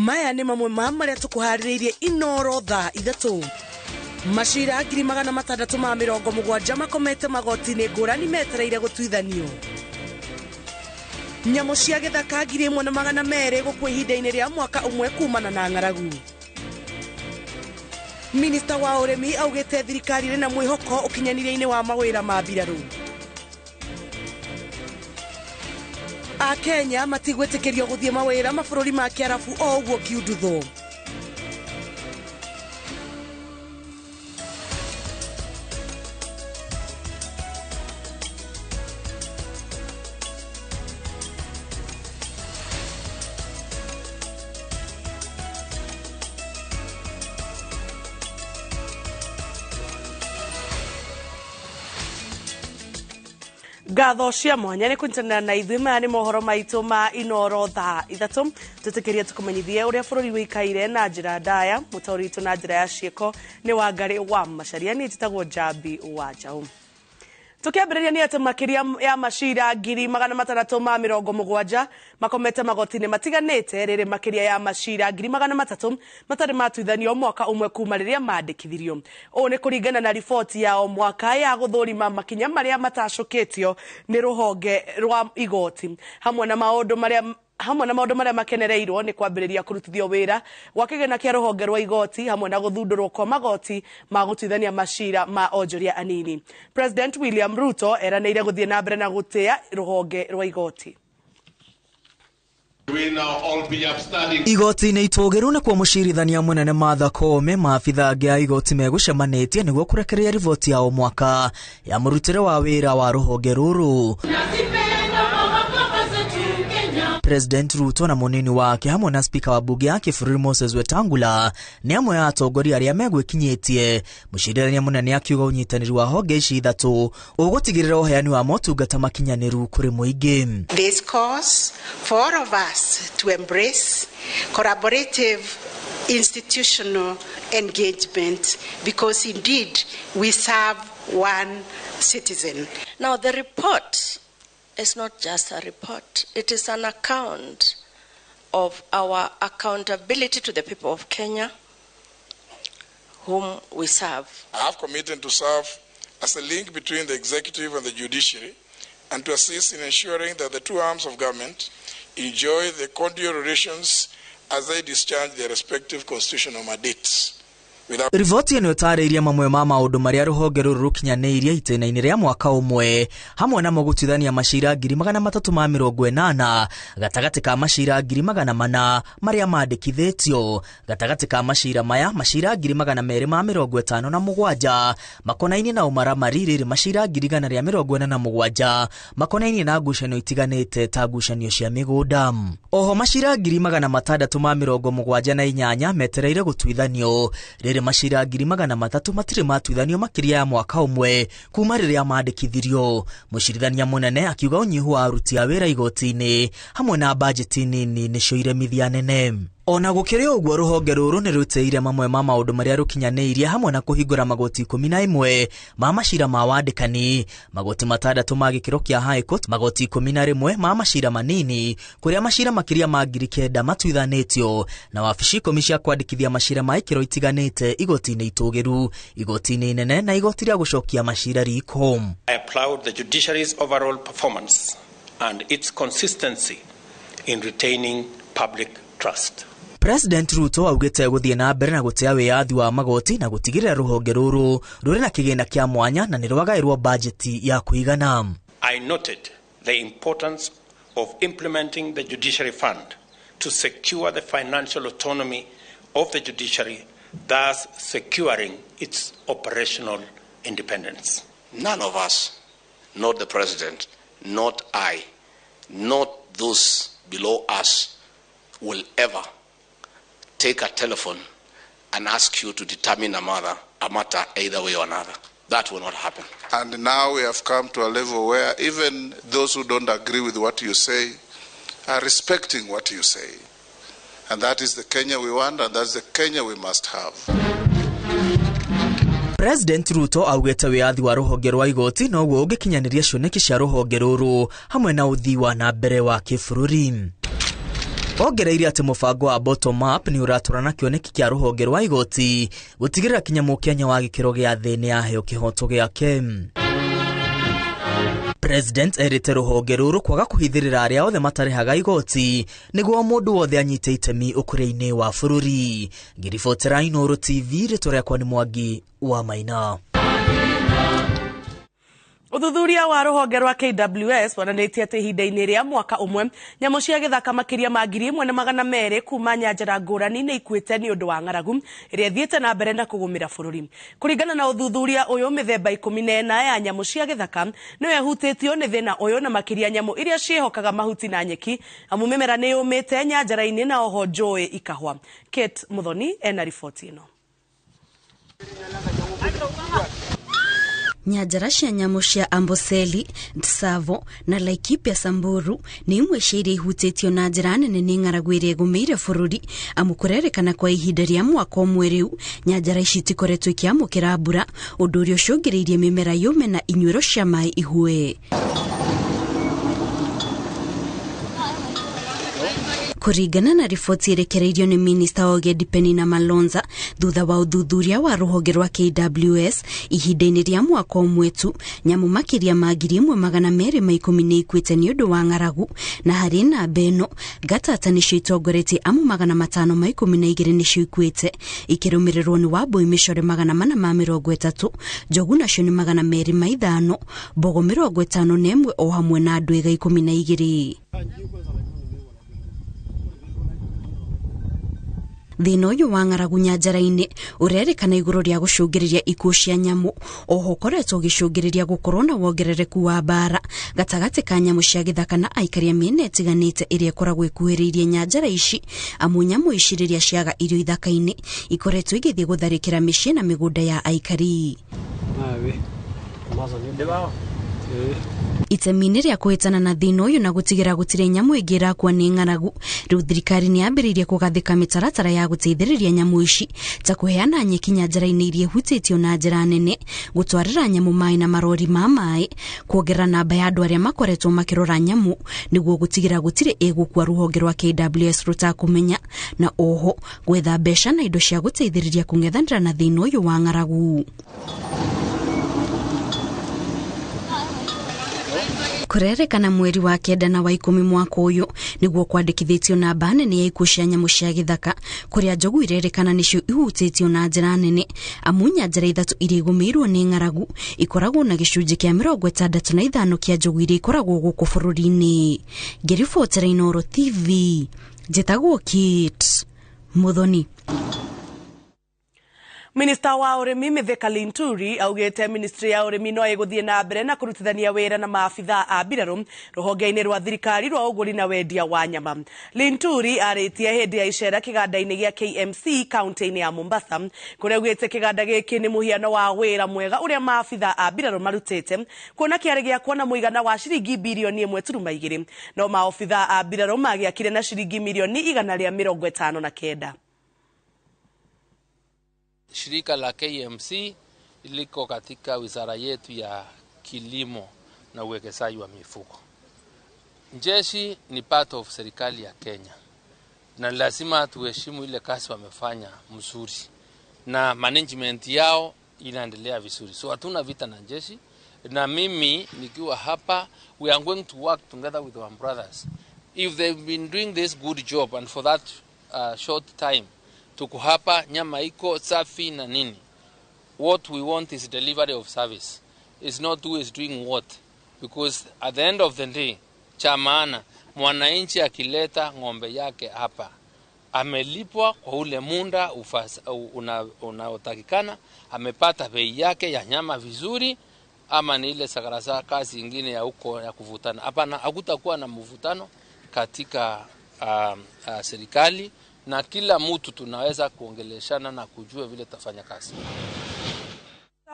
Maya nĩ mamwe ma marĩa tũkũharĩrĩirie Inoro thaa 3. Macira 670,000 makomete magoti-inĩ ngũrani metereire gũtuithanio. Nyamũ cia gĩthaka 1,200 gũkua ihinda-inĩ rĩa mwaka ũmwe kumana na ng'aragu. Minista wa ũrĩmi augĩte thirikari ĩrĩ na mwĩhoko ũkinyanĩria-inĩ wa mawĩra ma mbirarũ. Akenya matigwĩtĩkĩrio gũthiĩ mawĩra mabũrũri ma Kĩarabu o ũguo kiundutho. Ngatho cia mwanya nĩ kũnyitanĩra na ithuĩ. Maya nĩ mohoro maitũ ma Inoro thaa 3. Twĩtĩkĩrie tũkũmenyithie ũrĩa bũrũri wĩikaire na njĩra ndaya. Mũtaũri witũ na njĩra ya ciĩko nĩ Wangarĩ wa Macaria. Niĩ njĩtagwo Njambi wa Njaũ. Tũkĩambĩrĩria nĩ atĩ makĩria ya macira 670,000 makomete magoti-inĩ matiganĩte, rĩrĩ makĩria ya macira 300,000 matarĩ matuithanio mwaka ũmwe kuma rĩrĩa mandĩkithirio. Ũũ nĩ kũringana na riboti ya o mwaka ya gũthũrima makinya marĩa matacũkĩtio nĩ rũhonge rwa igoti, hamwe na maũndũ marĩa hamwe na maũndũ marĩa makenereirwo nĩ kwambĩrĩria kũrutithio wĩra gwa kĩgĩna kĩa rũhonge rwa igoti, hamwe na gũthundũrwo kwa magoti ma gũtuithania macira ma onjoria anini. President William Ruto eranĩire gũthiĩ na mbere na gũtĩa rũhonge rwa igoti. Igoti-inĩ itũgĩru nĩkuo mũcirithania mũnene Martha Koome maabitha angĩ a igoti megũcemanĩtie nĩguo kũrekereria riboti ya o mwaka ya mũrutĩre wa wĩra wa rũhonge rũrũ. President Ruto na mũnini wake hamwe na spika wa bunge ya kĩbũrũri Moses Wetangula nĩ amwe a atongoria arĩa megwĩkinyĩtie. Mũcirithania mũnene akiuga ũnyitanĩri wa honge ici ithatũ ũgũtigĩrĩra ũheani wa motungata makinyanĩru kũrĩ mũingĩ. This calls for all of us to embrace collaborative institutional engagement, because indeed we serve one citizen. Now the report is not just a report, it is an account of our accountability to the people of Kenya whom we serve. I have committed to serve as a link between the executive and the judiciary, and to assist in ensuring that the two arms of government enjoy the cordial relations as they discharge their respective constitutional mandates. Riboti ĩno ĩtarĩirie mamwe ma maũndũ marĩa rũhonge rũrũ rũkinyanĩirie itĩna-inĩ rĩa mwaka ũmwe, hamwe namo gũtuithania macira 380,000 gatagatĩ ka macira 400,000 marĩa mandĩkithĩtio. Gatagatĩ ka macira maya, macira 257,000 makonainie na ũmaramari, rĩrĩ macira 147,000 makonainie na ngucanio itiganĩte ta ngucanio cia mĩgũnda. Oho macira 678,000 metereire gũtuithanio, rĩrĩ macira 300,000 matirĩ matuithanio makĩria ya mwaka ũmwe kuma rĩrĩa mandĩkithirio. Mũcirithania mũnene akiuga ũnyihu wa aruti a wĩra igoti-inĩ hamwe na bajeti nini nĩcio iremithia nene. Ona gũkĩrĩ ũguo, rũhonge rũrũ nĩ rũtĩire mamwe ma maũndũ marĩa rũkinyanĩirie, hamwe na kũhingũra magoti 11 ma macira ma wandĩkani, magoti 6 ma gĩkĩro kĩa High Court, magoti 11 ma macira manini kũrĩa macira makĩria ma 9,000 matuithanĩtio, na wabici 10 cia kwandĩkithia macira ma ikĩro itiganĩte igoti-inĩ itũgĩru, igoti-inĩ inene na igoti rĩa gũcokia macira riko. I applaud the judiciary's overall performance and its consistency in retaining public trust. President Ruto augĩte gũthiĩ na mbere na gũtĩa wĩyathi wa magoti na gũtigĩrĩra rũhonge rũrũ rũrĩ na kĩgĩna kĩa mwanya na nĩ rwagaĩrwo bajeti ya kũigana. I noted the importance of implementing the Judiciary Fund to secure the financial autonomy of the judiciary, thus securing its operational independence. None of us, not the president, not I, not those below us, will ever take a telephone and ask you to determine a matter either way or another. That will not happen. And now we have come to a level where even those who don't agree with what you say are respecting what you say. And that is the Kenya we want, and that's the Kenya we must have. President Ruto augĩte wĩyathi wa rũhonge rwa igoti noguo ũngĩkinyanĩria cioneki cia rũhonge rũrũ hamwe na ũthii wa na mbere wa kĩbũrũri. Ongereire atĩ mũbango wa bottom up nĩ ũratwarana kĩoneki kĩa rũhonge rwa igoti gũtigĩrĩra kinya mũkenya wa gĩkĩro gĩa thĩ nĩ aheo kĩhoto gĩake. President erĩte rũhonge rũrũ kwaga kũhithĩrĩra arĩa othe matarĩhaga igoti nĩguo mũndũ wothe anyite itemi ũkũria-inĩ wa bũrũri. Ngĩribotera Inooro TV, rĩtwa rĩakwa nĩ Mwangi wa Maina. Ũthuthuria wa rũhonge rwa KWS wonanĩtie atĩ ihinda-inĩ rĩa mwaka ũmwe nyamũ cia gĩthaka makĩria ma 1200 kuma nyanjara ngũrani nĩ ikuĩte nĩ ũndũ wa ng'aragu ĩrĩa ĩthiĩte na mbere na kũgũmĩra bũrũri. Kũringana na ũthuthuria ũyũ, mĩthemba 14 ya nyamũ cia gĩthaka nĩyo ĩhutĩtio nĩ thĩna ũyũ, na makĩria nyamũ iria ciĩhokaga mahuti na nyeki, amu mĩmera nĩ yũmĩte nyanjara-inĩ na oho njũĩ ikahwa. Kate Muthoni ena riboti ĩno. Nyanjara cia nyamũ cia Amboseli, Tsavo na Laikipia Samburu nĩ imwe cia iria ihutĩtio na njĩra nene nĩ ng'aragu ĩrĩa ĩgũmĩire bũrũri, amu kũrerĩkana kwa ihinda rĩa mwaka ũmwe rĩu nyanjara ici itikoretwo ikĩamũkĩra mbura, ũndũ ũrĩa ũcũngĩrĩirie mĩmera yũme na inyuĩro cia maĩ ihũe. Kũringana na riboti ĩrekereirio nĩ minista wa ũgendi Penina Malonza thutha wa ũthuthuria wa rũhonge rwa KWS, ihinda-inĩ rĩa mwaka ũmwe tu nyamũ makĩria ma 1210 nĩ ikuĩte nĩ ũndũ wa ng'aragu, na harĩ namba ĩno Gatata nĩcio itongoretie, amu 512 nĩcio ikuĩte, ikĩrũmĩrĩrwo nĩ Wambui mĩcore 430, njogu nacio nĩ 205, mbogo 51 o hamwe na ndwĩga 12. Thĩna ũyũ wa ng'aragu nyanjara-inĩ ũrerĩkana igũrũ rĩa gũcũngĩrĩria ikuũ cia nyamũ, oho ũkoretwo ũgĩcũngĩrĩria gũkorwo na wongerereku wa mbara gatagatĩ ka nyamũ cia gĩthaka na aikari a mĩena ĩtiganĩte ĩrĩa ĩkoragwo ĩkuhĩrĩirie nyanjara ici, amu nyamũ ici rĩrĩa ciaga irio ithaka-inĩ ikoretwo igĩthiĩ gũtharĩkĩra mĩciĩ na mĩgũnda ya aikari. Itemi-inĩ rĩa kũhĩtana na thĩna ũyũ na gũtigĩra gũtirĩ nyamũ ĩngĩ ĩrakua nĩ ng'aragu, rĩu thirikari nĩ yambĩrĩirie kũgathĩka mĩtaratara ya gũteithĩrĩria nyamũ ici ta kũheana nyeki nyanjara-inĩ iria ihutĩtio na njĩra nene, gũtwarĩra nyamũ maĩ na marori ma maĩ, kuongerera namba ya andũ arĩa makoretwo makĩrora nyamũ nĩguo gũtigĩra gũtirĩ ĩgũkua rũhonge rwa KWS rũtakũmenya, na oho gwetha mbeca na indo cia gũteithĩrĩria kũng'ethanĩra na thĩna ũyũ wa ng'aragu. Kũrerĩkana mweri wa 9 na wa 10 mwaka ũyũ nĩguo kwandĩkithĩtio namba nene ya ikuũ cia nyamũ cia gĩthaka, kũrĩa njogu irerĩkana nĩcio ihutĩtio na njĩra nene, amu nyanjara 3 iria igũmĩirwo nĩ ng'aragu ikoragwo na gĩcunjĩ kĩa 65 kĩa njogu iria ikoragwo gũkũ bũrũri-inĩ. Ngĩribotera Inooro TV, njĩtagwo Kate Muthoni. Minista wa ũrĩmi Mithika Linturi augĩte ministry ya ũrĩmi no ĩgũthiĩ na mbere na kũrutithania wĩra na maabitha a mbirarũ rũhonge-inĩ rwa thirikari rwa ũgũri na wendia wa nyama. Linturi arĩtie hĩndĩ ya icera kĩganda-inĩ gĩa KMC kaunti-inĩ ya Mombasa, kũrĩa augĩte kĩganda gĩkĩ nĩ mũhiano wa wĩra mwega ũrĩa maabitha a mbirarũ marutĩte, kuona kĩarĩ gĩa kuona mũigana wa ciringi birioni 1.2, no maobitha a mbirarũ magĩakire na ciringi mirioni 159. Shirika la KMC liko katika wizara yetu ya kilimo na uwekezaji wa mifugo. Jeshi ni part of serikali ya Kenya, na lazima tuheshimu ile kazi wamefanya mzuri na management yao inaendelea vizuri. So hatuna vita na jeshi, na mimi nikiwa hapa we are going to work together with our brothers. If they've been doing this good job and for that short time, tuko hapa, nyama iko safi na nini. What we want is delivery of service. It's not who is doing what. Because at the end of the day, cha maana mwananchi akileta ng'ombe yake hapa amelipwa kwa ule muda unaotakikana, amepata bei yake ya nyama vizuri, ama ni ile sakarasa kazi ingine ya huko ya kuvutana. Hapana, hakutakuwa na mvutano katika serikali, na kila mtu tunaweza kuongeleshana na kujua vile tutafanya kazi.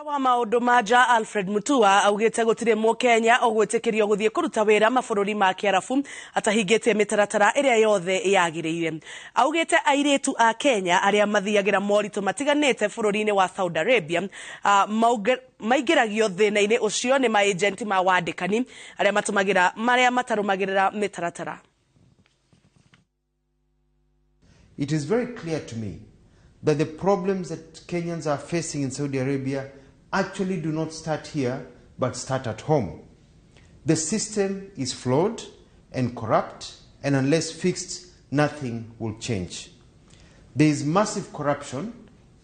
Wa maũndũ ma nja Alfred Mutua augĩte gũtirĩ mũkenya ũgwĩtĩkĩrio gũthiĩ kũruta wĩra mabũrũri ma Kĩarabu atahingĩtie mĩtaratara ĩrĩa yothe yagĩrĩire. Augĩte airĩtu a Kenya arĩa mathiagĩra moritũ matiganĩte bũrũri-inĩ wa Saudi Arabia maingĩragio thĩna-inĩ ũcio nĩ maejenti ma wandĩkani arĩa matũmagĩra marĩa matarũmagĩrĩra mĩtaratara. It is very clear to me that the problems that Kenyans are facing in Saudi Arabia actually do not start here, but start at home. The system is flawed and corrupt, and unless fixed, nothing will change. There is massive corruption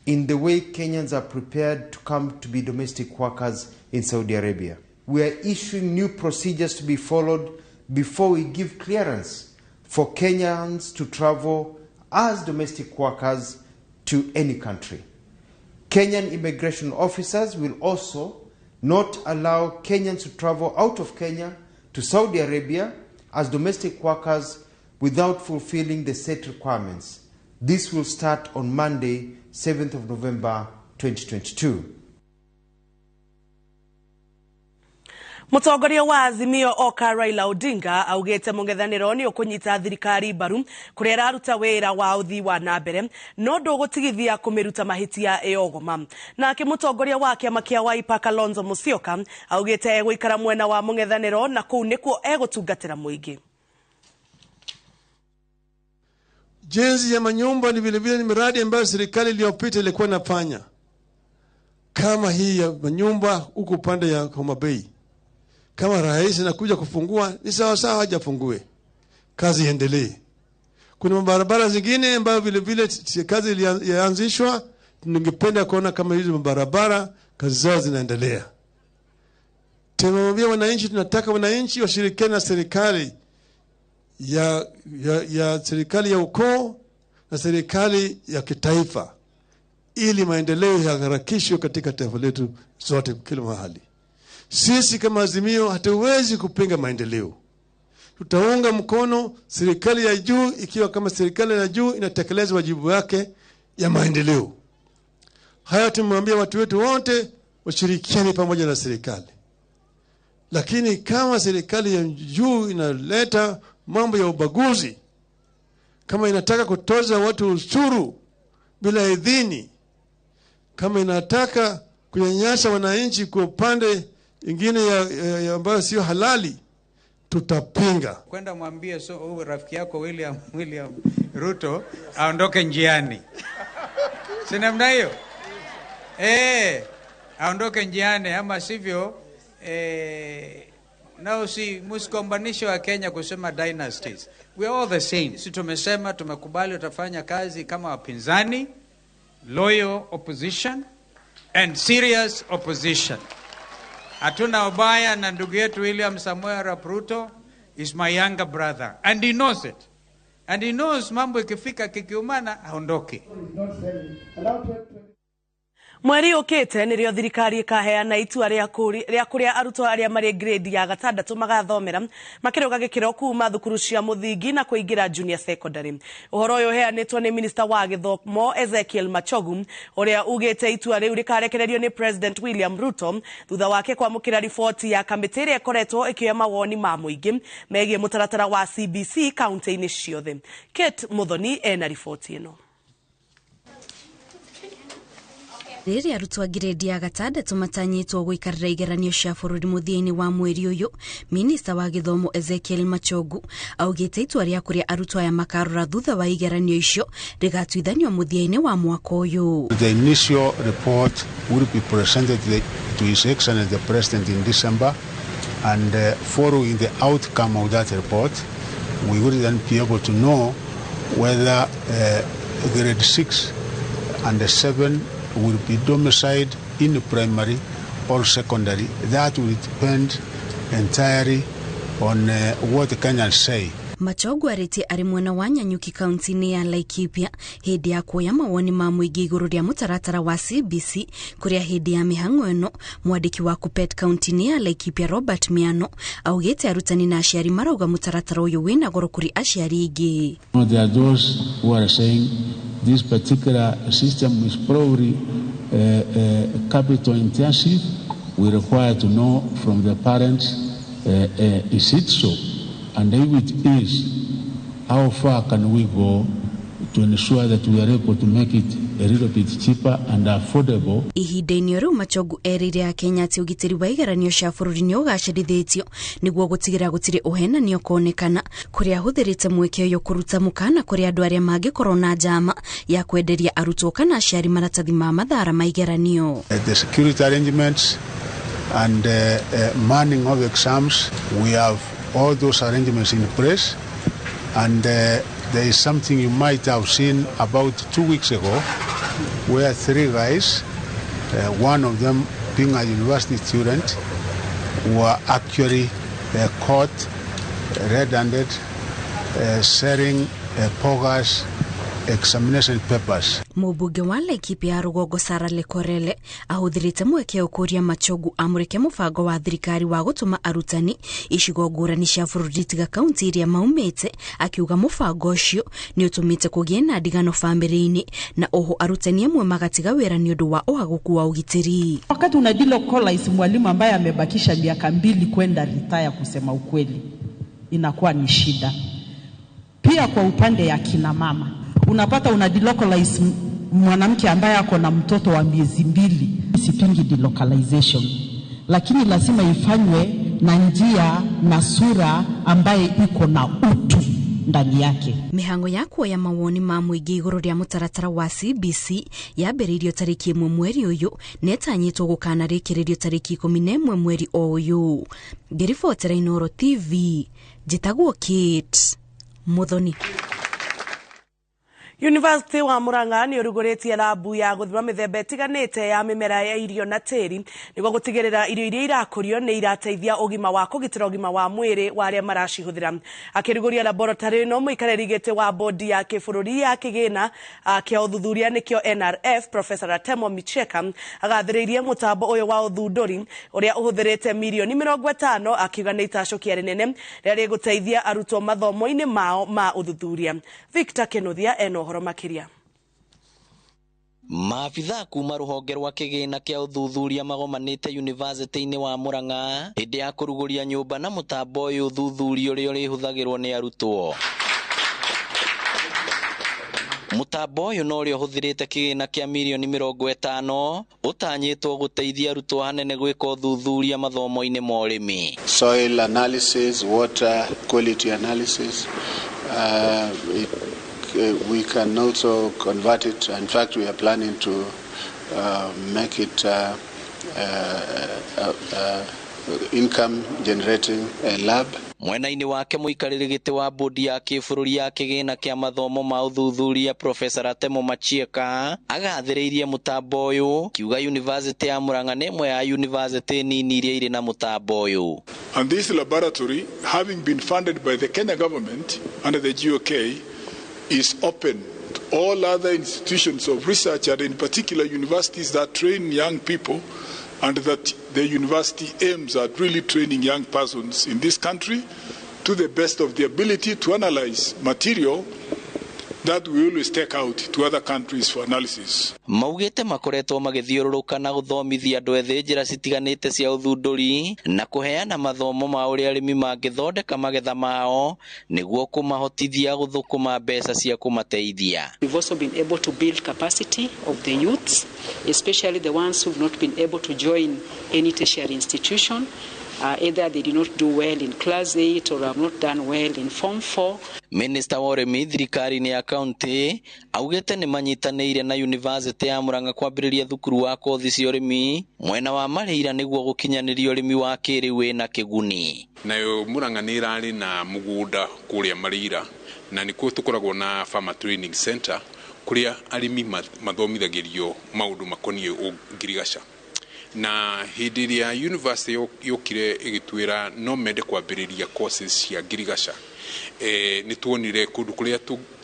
in the way Kenyans are prepared to come to be domestic workers in Saudi Arabia. We are issuing new procedures to be followed before we give clearance for Kenyans to travel as domestic workers to any country. Kenyan immigration officers will also not allow Kenyans to travel out of Kenya to Saudi Arabia as domestic workers without fulfilling the set requirements. This will start on Monday, 7th of November, 2022. Mutongoria wa Azimio Oka Raila Odinga augite mũng'ethanĩro nĩ ũkũnyita thirikari mbaru kũrĩa ĩraruta wĩra wa ũthii wa na mbere no ndũgũtigithia kũmĩruta mahĩtia ĩyogoma. Nake mũtongoria wa kĩama kĩa Wiper Kalonzo Musyoka augite egũikara mwena wa mũng'ethanĩro na kũu nĩkuo egũtungatĩra mũingĩ. Jenzi ya manyumba ni vile vile ni miradi ambayo serikali iliyopita ilikuwa inafanya, kama hii ya manyumba huku upande ya Homa Bay. Kama rais anakuja kufungua ni sawa sawa, hajafungue, kazi iendelee. Kuna barabara zingine ambayo vile vile kazi ilianzishwa, ningependa kuona kama hizo barabara kazi zao zinaendelea. Tumemwambia wananchi, tunataka wananchi washirikiane na serikali ya serikali ya ukoo na serikali ya kitaifa ili maendeleo yaharakishwe katika taifa letu zote kila mahali. Sisi kama Azimio hatuwezi kupinga maendeleo. Tutaunga mkono serikali ya juu ikiwa kama serikali ya juu inatekeleza wajibu wake ya maendeleo. Haya tumemwambia watu wetu wote washirikiane pamoja na serikali. Lakini kama serikali ya juu inaleta mambo ya ubaguzi, kama inataka kutoza watu ushuru bila idhini, kama inataka kunyanyasa wananchi kwa upande ingine ya ambayo sio halali, tutapinga. Kwenda mwambie so rafiki yako William Ruto aondoke njiani. Si namna hiyo? Aondoke njiani, ama sivyo nao si msikombanishe wa Kenya kusema dynasties. We are all the same. Si tumesema tumekubali tutafanya kazi kama wapinzani, loyal opposition and serious opposition. Hatuna ubaya na ndugu yetu William Samoei Arap Ruto is my younger brother and he knows it. And he knows mambo ikifika kikiumana aondoke. Mweri ukite nirio thirikari ikaheana itua ria kuria arutwo aria mari grade ya gatandatu magathomera makiruga gikiro kuma thukuru cia muthingi na kuingira junior secondary. Uhoro uyu uheanitwo ni minister wa githomo Ezekiel Machogu uria ugite itua riu rikarekererio ni President William Ruto thutha wake kwamukira riboti ya kamiti iria ikoretwo ikioya mawoni ma muingi megie mutaratara wa CBC kaunti-ini ciothe. Kate Muthoni ena riboti ino. Rĩrĩa arutwo a grade ya gatandatũ matanyĩtwo gũikarĩra igeranio cia bũrũri mũthia-inĩ wa mweri ũyũ, minista wa gĩthomo Ezekiel Machogu augĩte itua rĩa kũrĩa arutwo aya makarora thutha wa igeranio icio rĩgatuithanio mũthia-inĩ wa mwaka ũyũ. The initial report will be presented to His Excellency the President in December, and following the outcome of that report, we will then be able to know whether grade 6 and 7 will be domiciled in primary or secondary. That will depend entirely on what the Kenyans say. Machogu arĩtie arĩ mwena wa Nanyuki kaunti-inĩ ya Laikipia hĩndĩ ya kuoya mawoni ma mũingĩ igũrũ rĩa mũtaratara wa CBC kũrĩa hĩndĩ ya mĩhang'o ĩno mwandĩki wa Kupet kaunti-inĩ ya Laikipia Robert Miano augĩte arutani na aciari marauga mũtaratara ũyũ wĩna goro kũrĩ aciari aingĩ. There are those who are saying this particular system is probably capital intensive. We require to know from the parents, is it so? And if it is, how far can we go to ensure that we are able to make it a little bit cheaper and affordable. Ihinda-inĩ rĩu Machogu erĩire Akenya atĩ ũgitĩri wa igeranio cia bũrũri nĩ ũgacĩrithĩtio nĩguo gũtigĩrĩra gũtirĩ ũhenani ũkonekana, kũrĩa ahũthĩrĩte mweke ũyũ kũruta mũkana kũrĩ andũ arĩa mangĩkorwo na njama ya kwenderia arutwo kana aciari maratathi ma mathara ma igeranio. The security arrangements and manning of exams, we have all those arrangements in place, and there is something you might have seen about 2 weeks ago where 3 guys, one of them being a university student, were actually caught red-handed selling bogus examination papers. Mũmbunge wa Laikipia ya rũgongo Sarah Lekorele ahũthĩrĩte mweke ũkũria Machogu amũrĩke mũbango wa thirikari wa gũtũma arutani icigo ngũrani cia bũrũri tiga kaunti iria maumĩte, akiuga mũbango ũcio nĩ ũtũmĩte kũgĩe na ndigano bamĩrĩ-inĩ na oho arutani amwe magatiga wĩra nĩ ũndũ wa ũhagũku wa ũgitĩri. Wakati una delocalize mwalimu ambaye amebakisha miaka 2 kwenda retire, kusema ukweli inakuwa ni shida. Pia kwa upande ya kina mama unapata una delocalize mwanamke ambaye ako na mtoto wa miezi 2. Sipingi delocalization, lakini lazima ifanywe na njia na sura ambaye iko na utu ndani yake. Mihango ya kuoya mawoni ma mũingĩ igũrũ rĩa mũtaratara wa CBC yambĩrĩirio tarĩki 1 mweri ũyũ na ĩtanyĩtwo gũkanarĩkĩrĩrio tarĩki 11 mweri o ũyũ. Ngĩribotera Inooro TV, njĩtagwo Kate Muthoni. University wa Murang'a nĩ ũrugũrĩtie labu ya gũthima mĩthemba ĩtiganĩte ya mĩmera ya irio na tĩri nĩguo gũtigĩrĩra irio iria irakũrio nĩ irateithia ũgima wa kũgitĩra ũgima wa mwĩrĩ wa arĩa maracihũthĩra. Akĩrugũria laboratory ĩno, mũikarĩri gĩtĩ wa bodi ya kĩbũrũri ya kĩgĩna kĩa ũthuthuria nĩkĩo NRF Professor Ratemo Micheka agathĩrĩirie mũtambo ũyũ wa ũthundũri ũrĩa ũhũthĩrĩte mirioni 50, akiuga nĩ itacũkia rĩnene rĩrĩa rĩgũteithia arutwo mathomo-inĩ mao ma ũthuthuria. Victor Kinuthia ena ũhoro makĩria. Maabithaa kuma rũhonge rwa kĩgĩna kĩa ũthuthuria magomanĩte yunivasĩtĩ-inĩ wa Murang'a hĩndĩ ya kũrugũria nyũmba na mũtambo ũyũ ũthuthuria ũrĩa ũrĩhũthagĩrwo nĩ arutwo. Mũtambo ũyũ no ũrĩa ũhũthĩrĩte kĩgĩna kĩa mirioni 50 ũtanyĩtwo gũteithia arutwo hanene gwĩka ũthuthuria mathomo-inĩ ma ũrĩmi. Soil analysis, water quality analysis, we can also convert it. In fact, we are planning to make it income generating lab. Mwena-inĩ wake mũikarĩri gĩtĩ wa bodi ya kĩbũrũri ya kĩgĩna kĩa mathomo ma ũthuthuria Professor Ratemo Machieka agathĩrĩirie mũtambo ũyũ kiuga University ya Murang'a nĩ ĩmwe ya university nini iria irĩ na mũtambo ũyũ. And this laboratory, having been funded by the Kenya government under the GOK, is open to all other institutions of research and in particular universities that train young people, and that the university aims at really training young persons in this country to the best of the ability to analyze material that we always take out to other countries for analysis. Maugĩte makoretwo magĩthiũrũrũka na gũthomithia andũ ethĩ njĩra citiganĩte cia ũthundũri na kũheana mathomo ma ũrĩa arĩmi mangĩthondeka magetha mao nĩguo kũmahotithia gũthũkũma mbeca cia kũmateithia. We've also been able to build capacity of the youths, especially the ones who've not been able to join any tertiary institution. Either they did not do well in class 8 or have not done well in form 4. Minister wa ũrĩmi thirikari-inĩ ya kaunti augĩte nĩ manyitanĩire na University ya Murang'a kwambĩrĩria thukuru wa kothi cia ũrĩmi mwena wa Marĩira nĩguo gũkinyanĩria ũrĩmi wa kĩrĩu wĩna kĩguni. Nayo Murang'a nĩ ĩrarĩ na mũgũnda kũrĩa Marĩira na nĩkuo tũkoragwo na Farmer Training Center kũrĩa arĩmi mathomithagĩrio maũndũ makoniĩ ngirigaca. Na hĩndĩ ĩrĩa university yokire ĩgĩtwĩra no mende kwambĩrĩria courses cia ngirigaca, nĩ tuonire kũndũ kũrĩa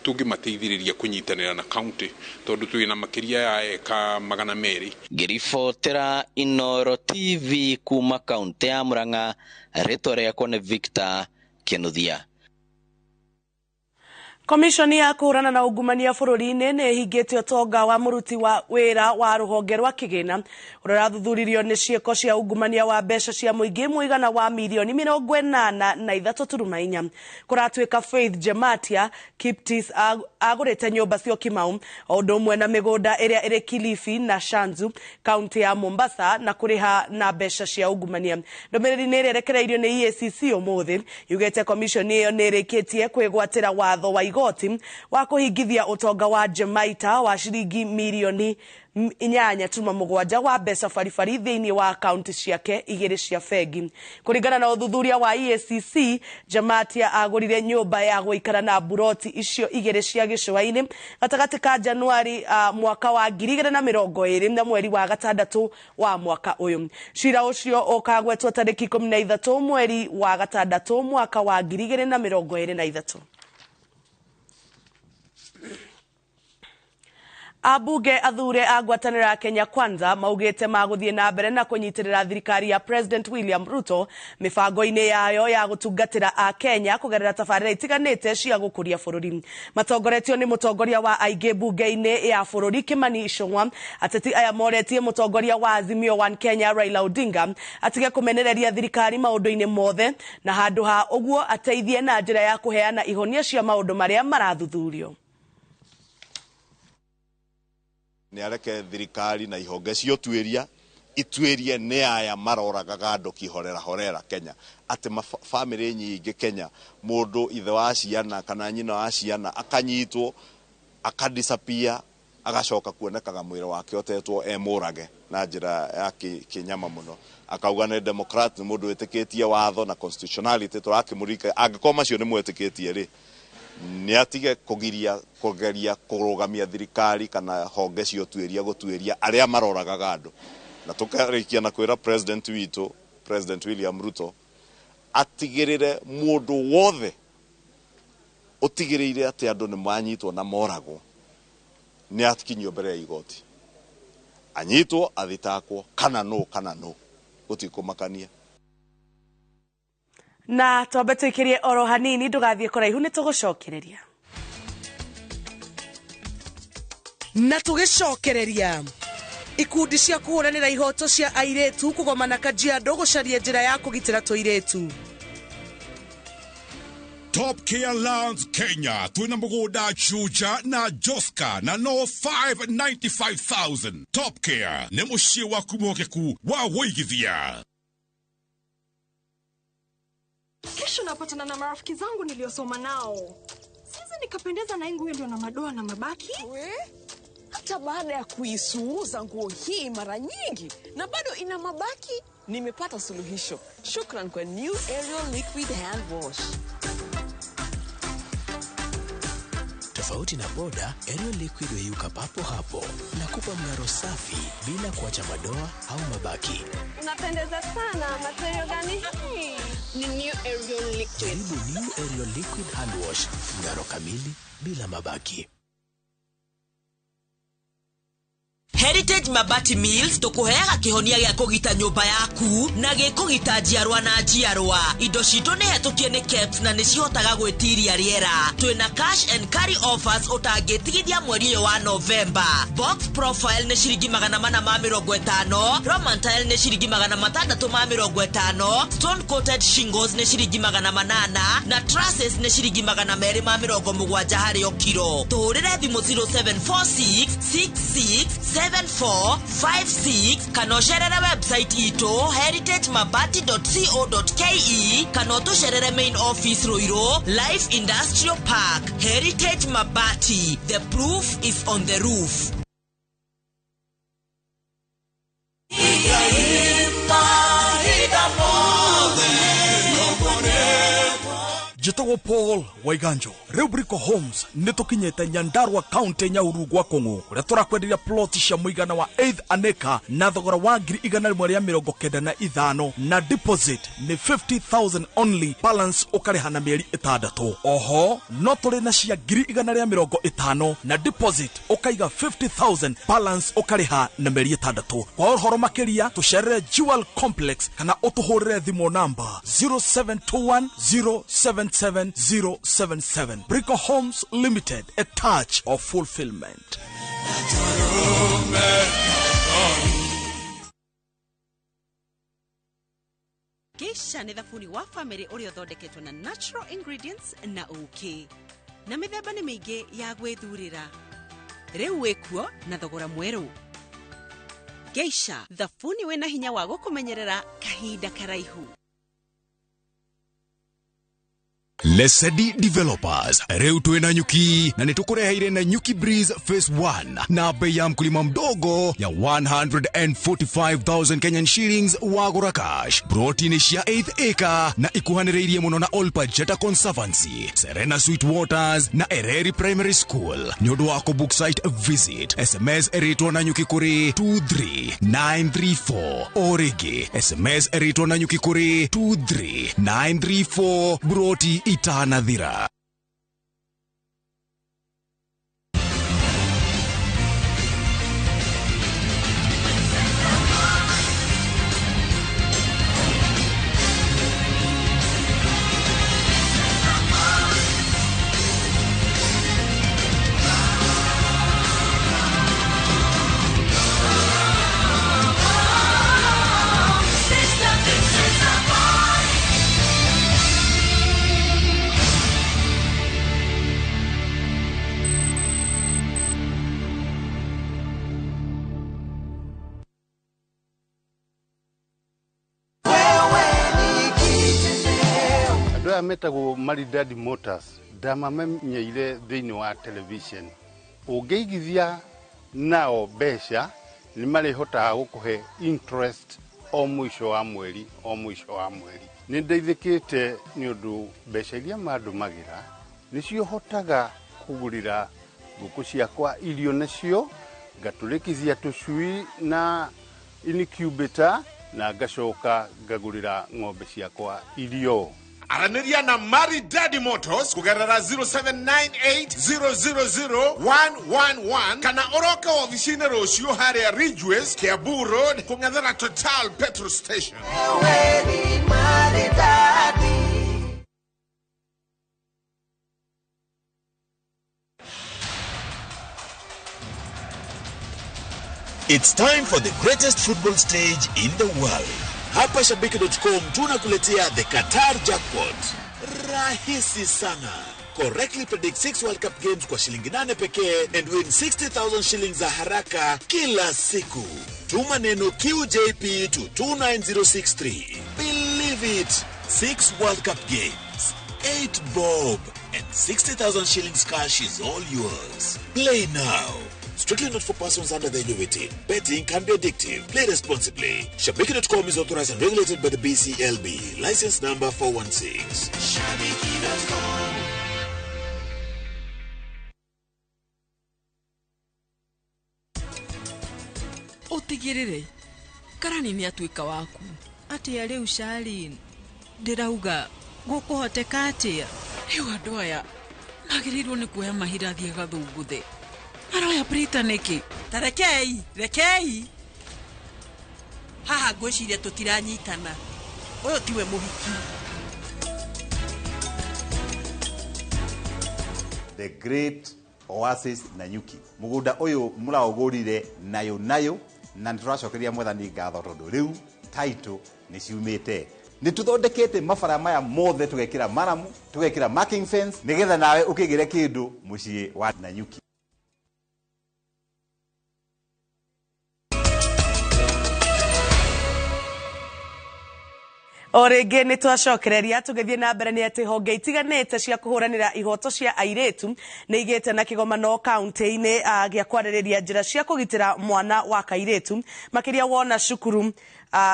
tũngĩmateithĩrĩria kũnyitanĩra na county tondũ twĩ na makĩria ya eka 200. Ngĩribotera Inooro TV kuma kaunti ya Murang'a, rĩtwa rĩakwa nĩ Victor Kinuthia. Komishoni ya kũhũrana na ungumania bũrũri-inĩ nĩ ĩhingĩte ũtonga wa mũruti wa wĩra wa rũhonge rwa kĩgĩna ũrĩa ũrathuthuririo nĩ ciĩko cia ungumania wa mbeca cia mũingĩ mũigana wa mirioni 83.4. Kũratuĩka Faith Jematia Kiptis agũrĩte nyũmba Syokimau o ũndũ ũmwe na mĩgũnda ĩrĩa ĩrĩ Kilifi na Shanzu kaunti ya Mombasa na kũrĩha na mbeca cia ungumania. Ndũmĩrĩri nĩ ĩrĩa ĩrekereirio nĩ EACC ũmũthĩ yugĩte komishoni ĩyo nĩ ĩrĩkĩtie kwĩgwatĩra watho wa igoti wa kũhingithia ũtonga wa Jemaita wa ciringi mirioni 8.7 wa mbeca baribari thĩinĩ wa akaunti ciake 2 cia bengi. Kũringana na ũthuthuria wa EACC, Jematia agũrire nyũmba ya gũikara na buroti icio 2 cia gĩcũa-inĩ gatagatĩ ka Januari mwaka wa 2020 na mweri wa 6 wa mwaka ũyũ. Cira ũcio ũkagwetwo tarĩki 13 mweri wa 6 mwaka wa 2023. Abunge athure a ngwatanĩro ya Kenya Kwanza maugĩte magũthiĩ na mbere na kũnyitĩrĩra thirikari ya President William Ruto mĩbango-inĩ yayo ya gũtungatĩra a Kenya kũgerera tabarĩra itiganĩte cia gũkũria bũrũri. Matongoretio nĩ mũtongoria wa aingĩ mbunge-inĩ ya bũrũri Kimani Ichung'wa. Ateti aya moretie mũtongoria wa Azimio One Kenya Raila Odinga atige kũmenereria thirikari maũndũ-inĩ mothe na handũ ha ũguo ateithie na njĩra ya kũheana ihonia cia maũndũ marĩa marathuthurio. Nĩ areke thirikari na ihonge cia ũtuĩria ituĩrie nĩ aya maroragaga andũ kĩhorera horera Kenya, atĩ bamĩrĩ nyingĩ Kenya mũndũ ithe wa ciana kana nyina wa ciana akanyitwo akadisappear agacoka kuonekaga mwĩrĩ wake ũtetwo e mũrage na njĩra ya kĩnyama mũno. Akauga nĩ democrat, nĩ mũndũ wĩtĩkĩtie watho na constitutionality, tũrakĩmũrika angĩkorwo macio nĩ mwĩtĩkĩtie rĩ, nĩ atige kũgiria kũgeria kũrũgamia thirikari kana honge cia ũtuĩria gũtuĩria arĩa maroragaga andũ. Na tũkarĩkia na kwĩra president witũ, President William Ruto, atigĩrĩre mũndũ wothe ũtigĩrĩire atĩ andũ nĩ manyitwo na moragwo nĩ akinyio mbere ya igoti, anyitwo athitakwo kana no gũtikũmakania. Na twambe tũikĩrie oro hanini, ndũgathiĩ kũraihu nĩ tũgũcokereria. Na tũgĩcokereria ikundi cia kũhũranĩra ihoto cia airĩtu kũgomana Kajiado gũcaria njĩra ya kũgitĩra tũirĩtu. Top Care Lands Kenya twina mũgũnda Juja na Joska na no 595,000. Top Care nĩ mũciĩ waku mwokeku wa wũigithia. Kesho napatana na marafiki zangu niliosoma nao. Siwezi nikapendeza na nguo ndio na madoa na mabaki. We? Hata baada ya kuisuuza nguo hii mara nyingi na bado ina mabaki, nimepata suluhisho. Shukran kwa New Ariel Liquid Hand Wash. Tofauti na boda, Ariel Liquid huyuka papo hapo na kupa mng'aro safi bila kuacha madoa au mabaki. Unapendeza sana, material gani hii? Ni New Ariel Liquid. Jaribu New Ariel Liquid Hand Wash, mng'aro kamili bila mabaki. Heritage Mabati Mills tukuheaga kihonia gĩa kũgita nyũmba yaku na gĩkũgita njiarwa na njiarwa. Indo citũ nĩ hetũkie nĩ KEBS na nĩ cihotaga gwĩtiria rĩera. Twĩna cash and carry offers ũtangĩtigithia mweri ũyũ wa November. Box profile nĩ ciringi 450, Roman tile nĩ ciringi 650, stone coated shingles nĩ ciringi 800 na trusses nĩ ciringi 270 harĩ o kiro. Tũhũrĩre thimũ 0746 66 7456 kana ũcerere website itũ heritagemabati.co.ke kana ũtũcerere main office Ruiru Life Industrial Park. Heritage Mabati, the proof is on the roof. Njĩtagwo Paul Waiganjo. Rĩu Brico Homes nĩ tũkinyĩte Nyandarua County Nyahururu gwa Kũng'ũ kũrĩa tũrakwenderia plot cia mũigana wa 8 an acre na thogora wa 195,000 na deposit nĩ 50,000 only, balance ũkarĩha na mĩeri 6. Oho no tũrĩ na cia 150,000 na deposit ũkaiga 50,000, balance ũkarĩha na mĩeri 6. Kwa ũhoro makĩria tũcerere Jewel Complex kana ũtũhũrĩre thimũ namba 0721 077 77077. Brico Homes Limited, a touch of fulfillment. Geisha nĩ thabuni wa famĩlĩ ũrĩa ũthondeketwo na natural ingredients na ũkĩ na mĩthemba nĩ mĩingĩ ya gwĩthurĩra. Rĩu wĩkuo na thogora mwerũ. Geisha, thabuni wĩna hinya wa gũkũmenyerera kahinda karaihu. Lesedi Developers rĩu twĩ Nanyuki na nĩtũkũreheire Nanyuki Breeze Phase 1 na bei ya mkulima mdogo ya 145,000 Kenyan shillings wagũra cash. Broti-inĩ cia 8th acre na ikuhanĩrĩirie mũno na Olpajeta Conservancy, Serena Sweet Waters na Ereri Primary School. Nĩ ũndũ wa kũbook site visit, SMS ĩrĩtwo Nanyuki kũrĩ 23934 o rĩngĩ SMS ĩrĩtwo Nanyuki kũrĩ 23934 broti itanathira. Aya metagwo Maridadi Motors ndamamenyeire thĩinĩ wa television. Ũngĩigithia nao mbeca nĩ marĩhotaga gũkũhe interest o mũico wa mweri o mũico wa mweri. Nĩ ndeithĩkĩte nĩ ũndũ mbeca iria mandũmagĩra nĩcio hotaga kũgũrĩra ngũkũ ciakwa irio nacio, ngatũrĩkithia tũcui na incubator na ngacoka ngagũrĩra ng'ombe ciakwa irio. Aranĩria na Maridadi Motors kũgerera 0798000111 kana ũroke ofici-inĩ rũciũ harĩa Ridgeways, Kiambu Road, kũng'ethera Total petrol station. It's time for the greatest football stage in the world. Hapa Shabiki.com tunakuletea the Qatar Jackpot. Rahisi sana. Correctly predict 6 World Cup games kwa shilingi 8 pekee and win 60,000 shillings za haraka kila siku. Tuma neno QJP to 29063. Believe it. 6 World Cup games, 8 bob and 60,000 shillings cash is all yours. Play now. Strictly not for persons under the age of 18. Betting can be addictive. Play responsibly. Shabiki.com is authorized and regulated by the BCLB. License number 416. Shabiki.com. Utigirire. Karani ni atuika waku. Atia riu Charlene. Ndirauga gukuhoteka atia. Riu andu aya magirirwo ni kuoya mahinda athie gathunguthe. Aroya Prita niki? Ta rekei, rekei. Haha ngwĩciria tũtiranyitana. Ũyũ tiwe mũhiki. The Great Oasis Nanyuki. Mũgũnda ũyũ mũraũgũrire nayo nayo na nĩtũracokeria mwathani ngatho tondũ rĩu title nĩ ciumĩte. Nĩ tũthondekete mabara maya mothe tũgekĩra maramu, tũgekĩra marking fence nĩgetha nawe ũkĩgĩre kĩndũ mũciĩ wa Nanyuki. O rĩngĩ nĩ twacokereria tũgĩthiĩ na mbere nĩ atĩ honge itiganĩte cia kũhũranĩra ihoto cia airĩtu nĩ igĩte na kĩgomano kaunti-inĩ gĩa kwarĩrĩria njĩra cia kũgitĩra mwana wa kairĩtu makĩria wona cukuru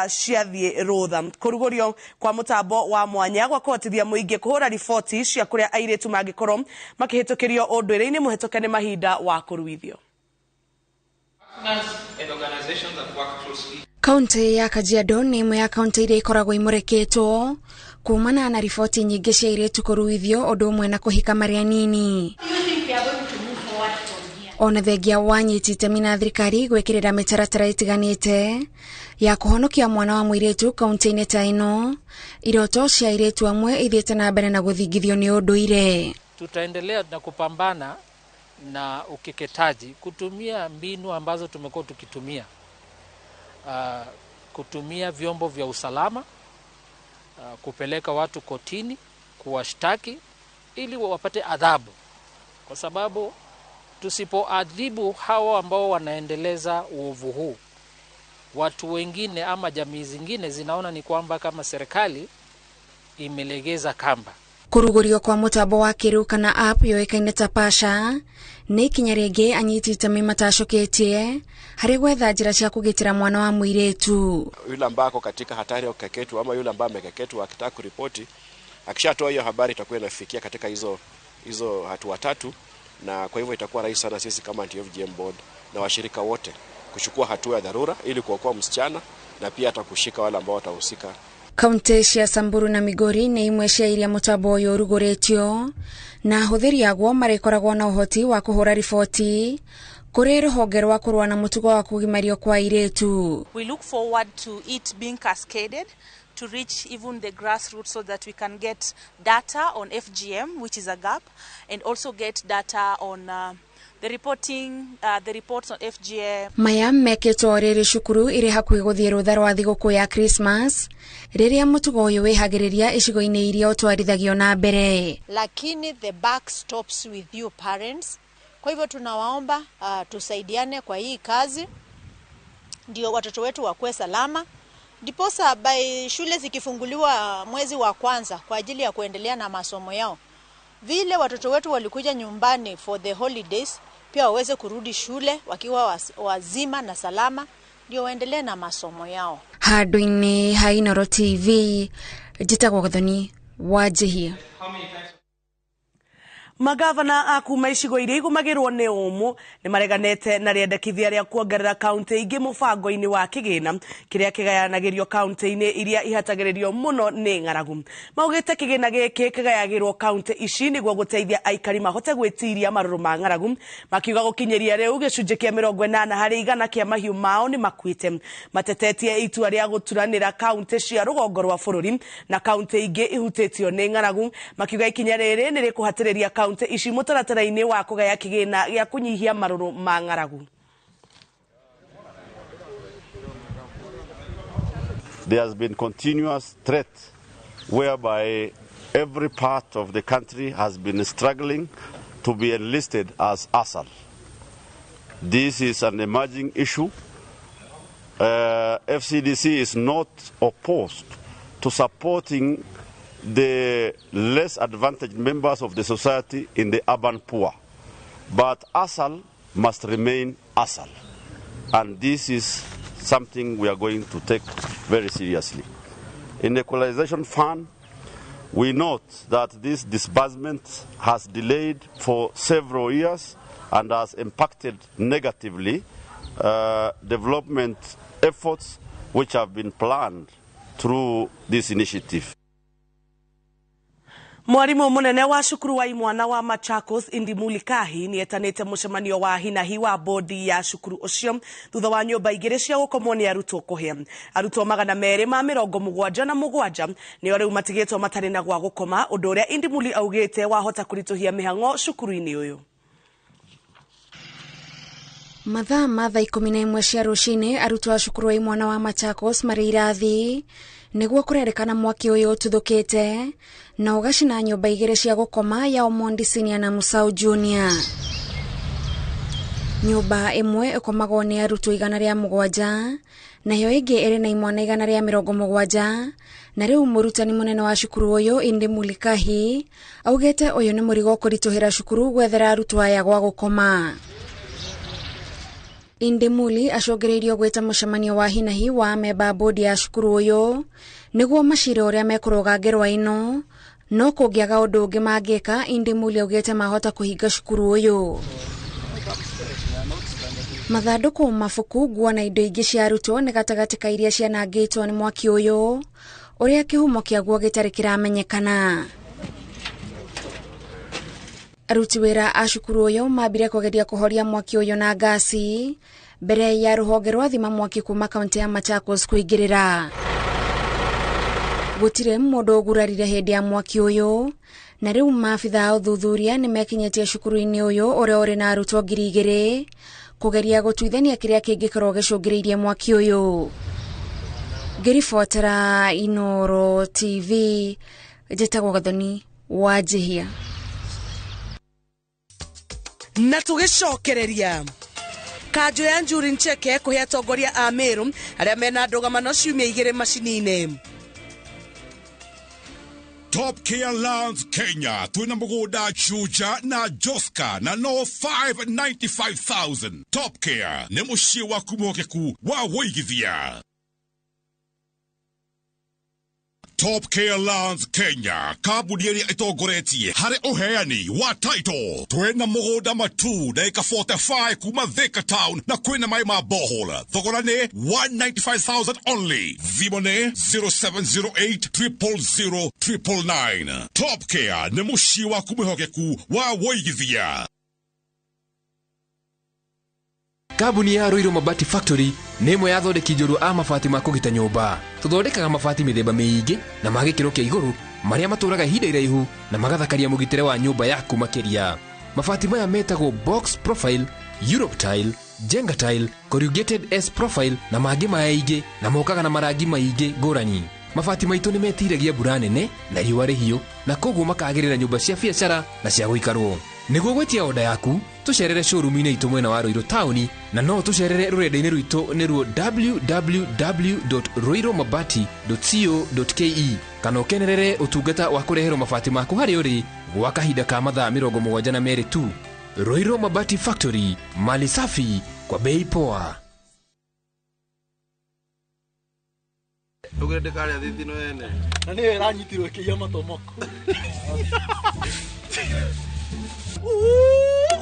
ciathiĩ rũtha. Kũrugũrio kwa mũtambo wa mwanya gwa kũhotithia mũingĩ kũhũra riboti cia kũrĩa airĩtu mangĩkorwo makĩhĩtũkĩrio ũndũire-inĩ mũhĩtũke nĩ mahinda wa kũruithio. Kaunti ya Kajiado nĩ ĩmwe ya kaunti iria ikoragwo imũrĩkĩtwo kumana na riboti nyingĩ cia airĩtu kũruithio ũndũ ũmwe na kũhika marĩ anini. Ona thengia wa nyiti itemi na thirikari gwikirira mitaratara itiganite ya kuhonokia mwana wa muiritu kaunti-ini ta ino, iroto cia airitu amwe ithiite na mbere na guthingithio ni unduire. Tutaendelea na kupambana na ukeketaji kutumia mbinu ambazo tumekuwa tukitumia, kutumia vyombo vya usalama, kupeleka watu kotini, kuwashtaki ili wapate adhabu, kwa sababu tusipoadhibu hawa ambao wanaendeleza uovu huu, watu wengine ama jamii zingine zinaona ni kwamba kama serikali imelegeza kamba. Kurugurio kwa mutambo wa kĩrĩu kana app yoĩkaine ta Pasha nĩ ikinya rĩngĩ anyiti itemi matacoketie harĩ gwetha njĩra cia kũgitĩra mwana wa mũirĩtu. Yule ambaye ako katika hatari ya kukeketwa ama yule ambaye amekeketwa akitaka kuripoti, akishatoa hiyo habari itakuwa inafikia katika hizo hatua tatu, na kwa hivyo itakuwa rahisi sana sisi kama Anti-FGM Board na washirika wote kuchukua hatua ya dharura ili kuokoa msichana na pia hata kushika wale ambao watahusika. Kaunti cia Samburu na Migori nĩ imwe cia iria mũtambo ũyũ ũrugũrĩtio na ahũthĩri aguo marĩkoragwo na ũhoti wa kũhũra riboti kũrĩ rũhonge rwa kũrũa na mũtugo wa kũgimario kwa airĩtu. We look forward to it being cascaded to reach even the grassroots so that we can get data on FGM, which is a gap, and also get data on the reporting, the reports on FGM. Maya mekĩtwo rĩrĩ cukuru ĩrĩ hakuhĩ gũthiĩ rũtha rwa thigũkũ ya Christmas rĩrĩa mũtugo ũyũ wĩhagĩrĩria icigo-inĩ iria ũtwarithagio na mbere. Lakini the buck stops with you parents. Kwa hivyo tunawaomba tusaidiane kwa hii kazi ndio watoto wetu wakuwe salama. Ndiposa by shule zikifunguliwa mwezi wa kwanza kwa ajili ya kuendelea na masomo yao, vile watoto wetu walikuja nyumbani for the holidays, pia waweze kurudi shule wakiwa wazima na salama, ndio waendelee na masomo yao. Handũ-inĩ ha Inooro TV, njĩtagwo Gathoni Wanjihia. Magavana a kuma icigo iria igũmagĩrwo nĩ ũmũ nĩ mareganete na rĩendekithia rĩa kuongerera kaunti ingĩ mũbango-inĩ wa kĩgĩna kĩrĩa kĩgayanagĩrio kaunti-inĩ iria ihatagĩrĩrio mũno nĩ ng'aragu. Maugĩte kĩgĩna gĩkĩ kĩgayagĩrwo kaunti ici nĩguo gũteithia aikari mahote gwĩtiria marũrũ ma ng'aragu, makiuga gũkinyĩria rĩu gĩcunjĩ kĩa 80% kĩa mahiũ mao nĩ makuĩte. Matetetie itua rĩa gũturanĩra kaunti cia rũgongo rwa bũrũri na kaunti ingĩ ihutĩtio nĩ ng'aragu, makiuga ikinya rĩrĩ nĩ rĩkũhatĩrĩria kaunti ici mũtaratara-inĩ wa kũgaya kĩgĩna gĩa kũnyihia marũrũ ma ng'aragu. There has been continuous threat whereby every part of the country has been struggling to be enlisted as ASAL. This is an emerging issue. FCDC is not opposed to supporting the less advantaged members of the society in the urban poor. But ASAL must remain ASAL. And this is something we are going to take very seriously. In the Equalization Fund, we note that this disbursement has delayed for several years and has impacted negatively development efforts which have been planned through this initiative. Mwarimu munene wa cukuru wa imwana wa Machakos Indi Mulikahi ni etanite mucemanio wa hinahi wa bodi ya cukuru ucio thutha wa nyumba igiri cia gukomwo ni arutwo kuhia. Arutwo 277 nio riu matigitwo matari na gwa gukoma, undu uria Indi Muli augite wahota kurituhia mihango cukuru-ini uyu. Mathaa ma thaa 11 cia rucini arutwo a cukuru wa imwana wa Machakos marĩ irathi nĩguo kũrerĩkana mwaki ũyũ ũtuthũkĩte na ũgacina nyũmba igĩrĩ cia gũkoma ya Omondi Senior na Musau Junior. Nyũmba ĩmwe ĩkomagwo nĩ arutwo 107 nayo ĩngĩ ĩrĩ na imwana 170, na rĩu mũrutani mũnene wa cukuru ũyũ Indi Mulikahi augĩte ũyũ nĩ mũrigo kũritũhĩra cukuru gwethera arutwo aya gwa gũkoma. Indi Muli acogereirio gwĩta mũcemanio wa hinahi wa amemba bodi ya cukuru ũyũ nĩguo macire ũrĩa mekũrũga ngerwa ĩno, no kũngĩaga ũndũ ũngĩ mangĩka, Indi Muli augĩte mahota kũhinga cukuru ũyũ. Mathandũkũ, mabuku, nguo na indo ingĩ cia arutwo nĩ gatagatĩ ka iria cianangĩtwo nĩ mwaki ũyũ ũrĩa kĩhumo kĩaguo gĩtarĩ kĩramenyekana. Aruti wĩra a cukuru ũyũ mambire kũgeria kũhoria mwaki ũyũ na ngasi mbere ya rũhonge rwa thima mwaki kuma kaunti ya Machakos kũingĩrĩra. Gũtirĩ mũndũ ũgurarire hĩndĩ ya mwaki ũyũ, na rĩu maabitha a ũthuthuria nĩmekinyĩtie cukuru-inĩ ũyũ ũrĩa ũrĩ na arutwo 2000 kũgeria gũtuithania kĩrĩa kĩngĩkorwo gĩcũngĩrĩirie mwaki ũyũ. Ngĩribotera Inoro TV, njĩtagwo Gathoni wa Njihia. Na tũgĩcokereria kanjũ ya Njuri Ncheke kũhe atongoria a Meru arĩa mena ndũgamano ciumia 2 macini-inĩ. Top Care Lands Kenya twina mugunda Chuja na Joska na no 595,000. Top Care ni muciĩ waku mwokeku wa wũigithia. Top Care Lands Kenya kambuni ĩrĩa ĩtongoretie harĩ ũheani wa title. Twĩna mũgũnda matu ndagĩka 45 kuma Thika Town na kwĩna maĩ ma borehole. Thogora nĩ 195,000 only. Thimũ nĩ 0708 000 999. Top Care nĩ mũciĩ waku mwĩhokeku wa wũigithia. Kambuni ya Ruiru Mabati Factory nĩ ĩmwe ya athondeki njorua a mabati ma kũgita nyũmba. Tũthondekaga mabati mĩthemba mĩingĩ na ma gĩkĩro kĩa igũrũ marĩa matũraga ihinda iraihu na magathakaria mũgitĩre wa nyũmba yaku makĩria. Mabati maya metagwo box profile, Europe tile, Jenga tile, corrugated S profile na mangĩ maingĩ, na mokaga na marangi maingĩ ngũrani. Mabati maitũ nĩ metiragia mbura nene na riũa rĩhiũ, na koguo makagĩrĩra nyũmba cia biacara na cia gũikarwo. Nĩguo gwĩtia oda yaku, tũcerere showroom-inĩ itũ mwena wa Ruiru taũni, na no tũcerere rũrenda-inĩ rwitũ nĩruo www.ruirumabati.co.ke, kana ũkenerere ũtungata wa kũreherwo mabati maku harĩa ũrĩ gwa kahinda ka mathaa 72 tu. Ruiru Mabati Factory, mali safi kwa bei poa. Ugende karia thithino ene. Na niyo iranyitirwo ikiiya matomoko.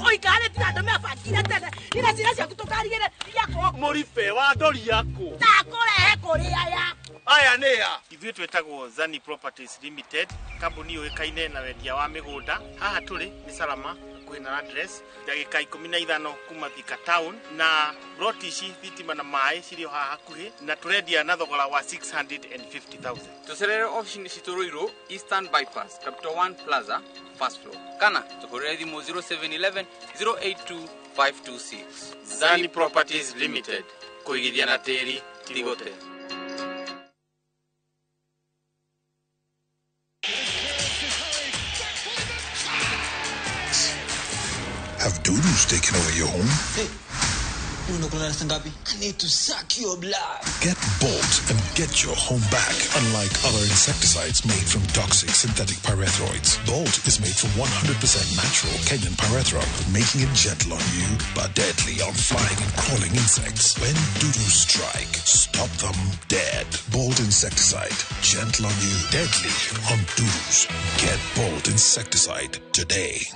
Oikare tiratũmĩa bakira tene. Ira cira ciaku tũkarigĩre iria Mũribe wa ndori yaku. Ndakũrehe kũrĩ aya. Aya nĩ a. Ithuĩ twĩtagwo Zani Properties Limited, kambuni yũĩkaine na wendia wa mĩgũnda. Haha tũrĩ nĩ Salama hakuhĩ na Landress, ndagĩka 15 kuma Thika Town, na ploti ici thitima na maĩ cirĩ o haha hakuhĩ, na tũrendia na thogora wa 650,000. Tũcerere ofici-inĩ citũ Ruiru, Eastern Bypass, Capital One Plaza, first floor, kana tũhũrĩre thimũ 0711 082 526. Zani Properties Limited, kũigithia na tĩri ti gũte. Have dudus taken away your home? Hey, I need to suck your blood. Get Bolt and get your home back. Unlike other insecticides made from toxic synthetic pyrethroids, Bolt is made from 100% natural Kenyan pyrethrum, making it gentle on you but deadly on flying and crawling insects. When dudus strike, stop them dead. Bolt insecticide, gentle on you, deadly on dudus. Get Bolt insecticide today.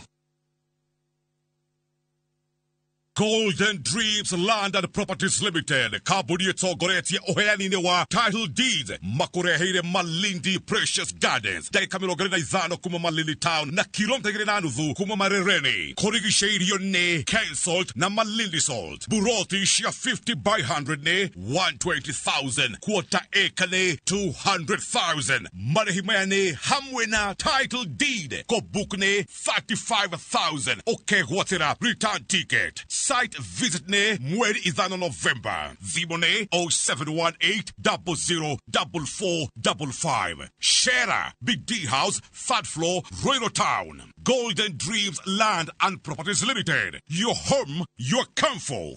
Golden Dreams Land and Properties Limited, kambuni ĩtongoretie ũheani-inĩ wa title deeds, makũreheire Malindi Precious Gardens, ndagĩka 25 kuma Malindi Town na kilomita 2.5 kuma Marereni. Kũrigicĩirio nĩ Ken Salt na Malindi Salt. Buroti cia 50 by 100 nĩ 120,000, quarter acre nĩ 200,000. Marĩhi maya nĩ hamwe na title deed, kũbook nĩ 35,000, ũkegwatĩra return ticket. Site visit ne mweri 5 November. Thimũ nĩ 0718 00 4455. Shera Big D House, third floor, Ruiru Town. Golden Dreams Land and Properties Limited. Your home, your comfort.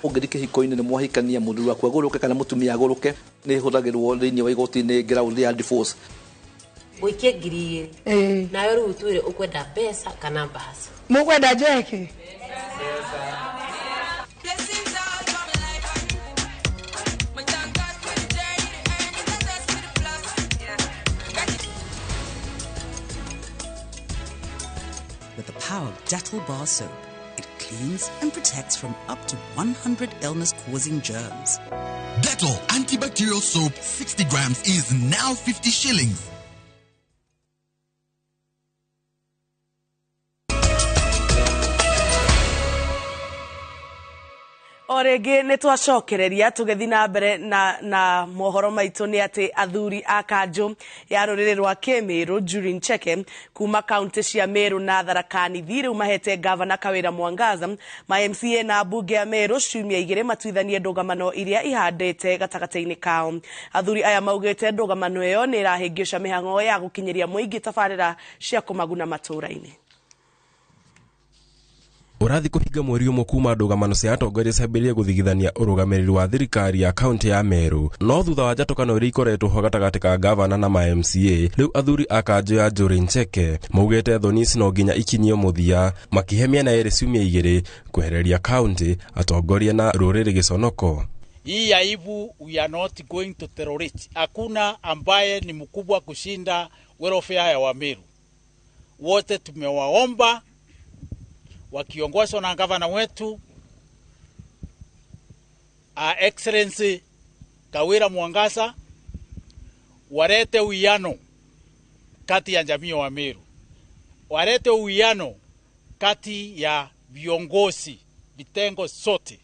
Ũngĩthiĩ kĩhiko-inĩ nĩ mwahikania mũthuri waku agũrũke kana mũtumia agũrũke, nĩ ĩhũthagĩrwo thĩinĩ wa igoti-inĩ ground ya divorce. Ũikie 2,000. Nawe rĩu ũtwĩre ũkwenda mbeca kana mbaca. Mũkwenda njoeke? With the power of Dettol bar soap, it cleans and protects from up to 100 illness-causing germs. Dettol antibacterial soap 60 grams is now 50 shillings. O rĩngĩ nĩ twacokereria tũgĩthiĩ na mbere na mohoro maitũ nĩ atĩ athuri a kanjũ ya rũrĩrĩ rwa Kĩmĩrũ Njuri Ncheke kuma kaunti cia Meru na Tharaka Nithi rĩu mahete gavana Kawĩra Mwangaza ma MCA na mbunge ya Meru ciumia igĩrĩ matuithanie ndũgamano iria ihandĩte gatagatĩ-inĩ kao. Athuri aya maugĩte ndũgamano ĩyo nĩ ĩrahĩngĩca mĩhang'o ya gũkinyĩria mũingĩ tabarĩra cia kũmaguna matũũra-inĩ. Ũrathi kũhinga mweri ũmwe kuma ndũgamano cia atongoria ciambĩrĩrie gũthigithania ũrũgamĩrĩri wa thirikari ya kaunti ya Meru, no thutha wa njatũkano iria ikoretwo ho gatagatĩ ka gavana na ma MCA, rĩu athuri a kanjũ ya Njuri Ncheke maugĩte thoni ici no nginya ikinyio mũthia, makĩhe mĩena ĩrĩ ciumia igĩrĩ kwehereria kaunti atongoria na rũrĩrĩ gĩconoko. Hii aibu we are not going to tolerate. Hakuna ambaye ni mkubwa kushinda welfare ya Wameru. Wote tumewaomba wakiongozwa na gavana wetu Excellency Kawira Mwangaza, warete uwiano kati ya jamii wa Meru, warete uwiano kati ya viongozi vitengo sote.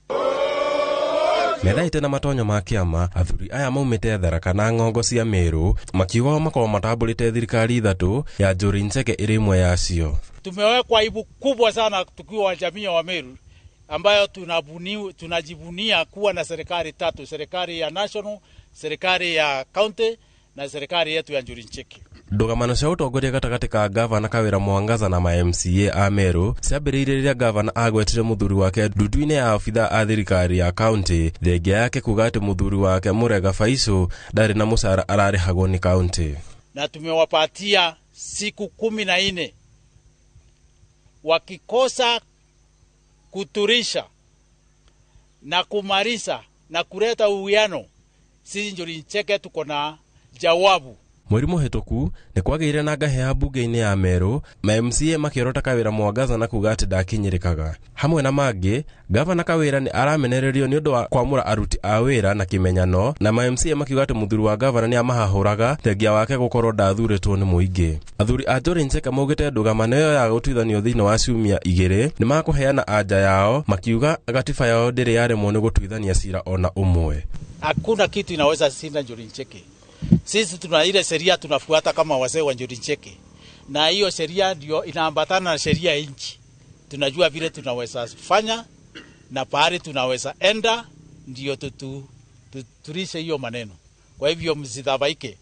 Methaite na matonyo ma kĩama, athuri aya maumĩte Tharaka na ng'ongo cia Meru makiuga o makorwo matambũrĩte thirikari ithatũ ya Njuri Ncheke ĩrĩ ĩmwe yacio. Tumewekwa aibu kubwa sana tukiwa jamii wa Meru ambayo tunajivunia kuwa na serikali tatu, serikali ya national, serikali ya county na serikali yetu ya Njuri Ncheke. Ndũgamano cia ũtongoria gatagatĩ ka gavana Kawĩra Mwangaza na ma MCA a Meru ciambĩrĩirie rĩrĩa gavana agwetire mũthuri wake ndundu-inĩ ya abithaa a thirikari ya kaunti, thengia yake kuga atĩ mũthuri wake Mũrega Faisal ndarĩ na mũcara ararĩhagwo nĩ kaunti. Na tumewapatia siku 14 wakikosa kuturisha na kumarisa na kuleta uwiano, sisi Njuri Ncheke tuko na jawabu. Mweri mũhĩtũku nĩ kwagĩire na ngahe ya mbunge-inĩ ya Meru, ma MCA makĩorota Kawĩra Mwangaza na kuga atĩ ndakinyĩrĩkaga. Hamwe na mangĩ, gavana Kawĩra nĩ aramenererio nĩ ũndũ wa kwamũra aruti a wĩra na kĩmenyano, na ma MCA makiuga atĩ mũthuri wa gavana nĩ amahahũraga thengia wake gũkorwo ndathurĩtwo nĩ mũingĩ. Athuri a Njuri Ncheke maugĩte ndũgamano ĩyo ya gũtuithanio thĩinĩ wa ciumia igĩrĩ nĩ makũheana anja yao, makiuga gatiba yao ndĩrĩ yaremwo nĩ gũtuithania cira ona ũmwe. Hakuna kitu inaweza shinda Njuri Ncheke. Sisi tuna ile sheria tunafuata kama wazee wa Njuri Ncheke, na hiyo sheria ndio inaambatana na sheria ya nchi. Tunajua vile tunaweza fanya na pahali tunaweza enda, ndio tuturishe hiyo maneno. Kwa hivyo msidhabaike,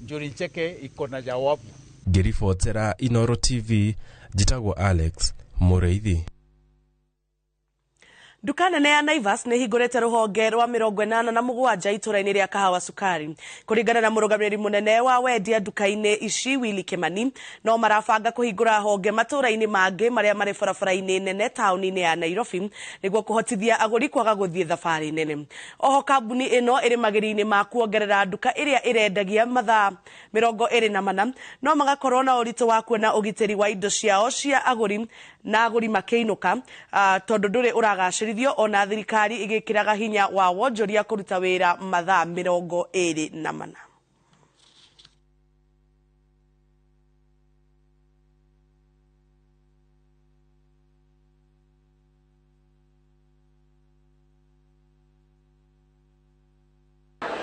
Njuri Ncheke iko na jawabu. Ngĩribotera Inoro TV, njĩtagwo Alex Mũrĩithi. Nduka nene ya Naivas nĩ hingũrĩte rũhonge rwa 87 itũra-inĩ rĩa Kahawa Sukari. Kũringana na mũrũgamĩrĩri mũnene wa wendia nduka-inĩ ici Willy Kimani, no marabanga kũhingũra honge matũra-inĩ mangĩ marĩa marĩ barabara-inĩ nene taũni-inĩ ya Nairobi nĩguo kũhotithia agũri kwaga gũthiĩ thabarĩ nene. Oho kambuni ĩno ĩrĩ magĩrĩ-inĩ ma kuongerera nduka ĩrĩa ĩrendagia mathaa 24 no magakorwo na ũritũ wa kuona ũgitĩri wa indo ciao cia agũri na agũri makĩinũka, tondũ ndũrĩ ũragacĩrithio ona thirikari igĩkĩraga hinya wa wonjoria kũruta wĩra mathaa 24.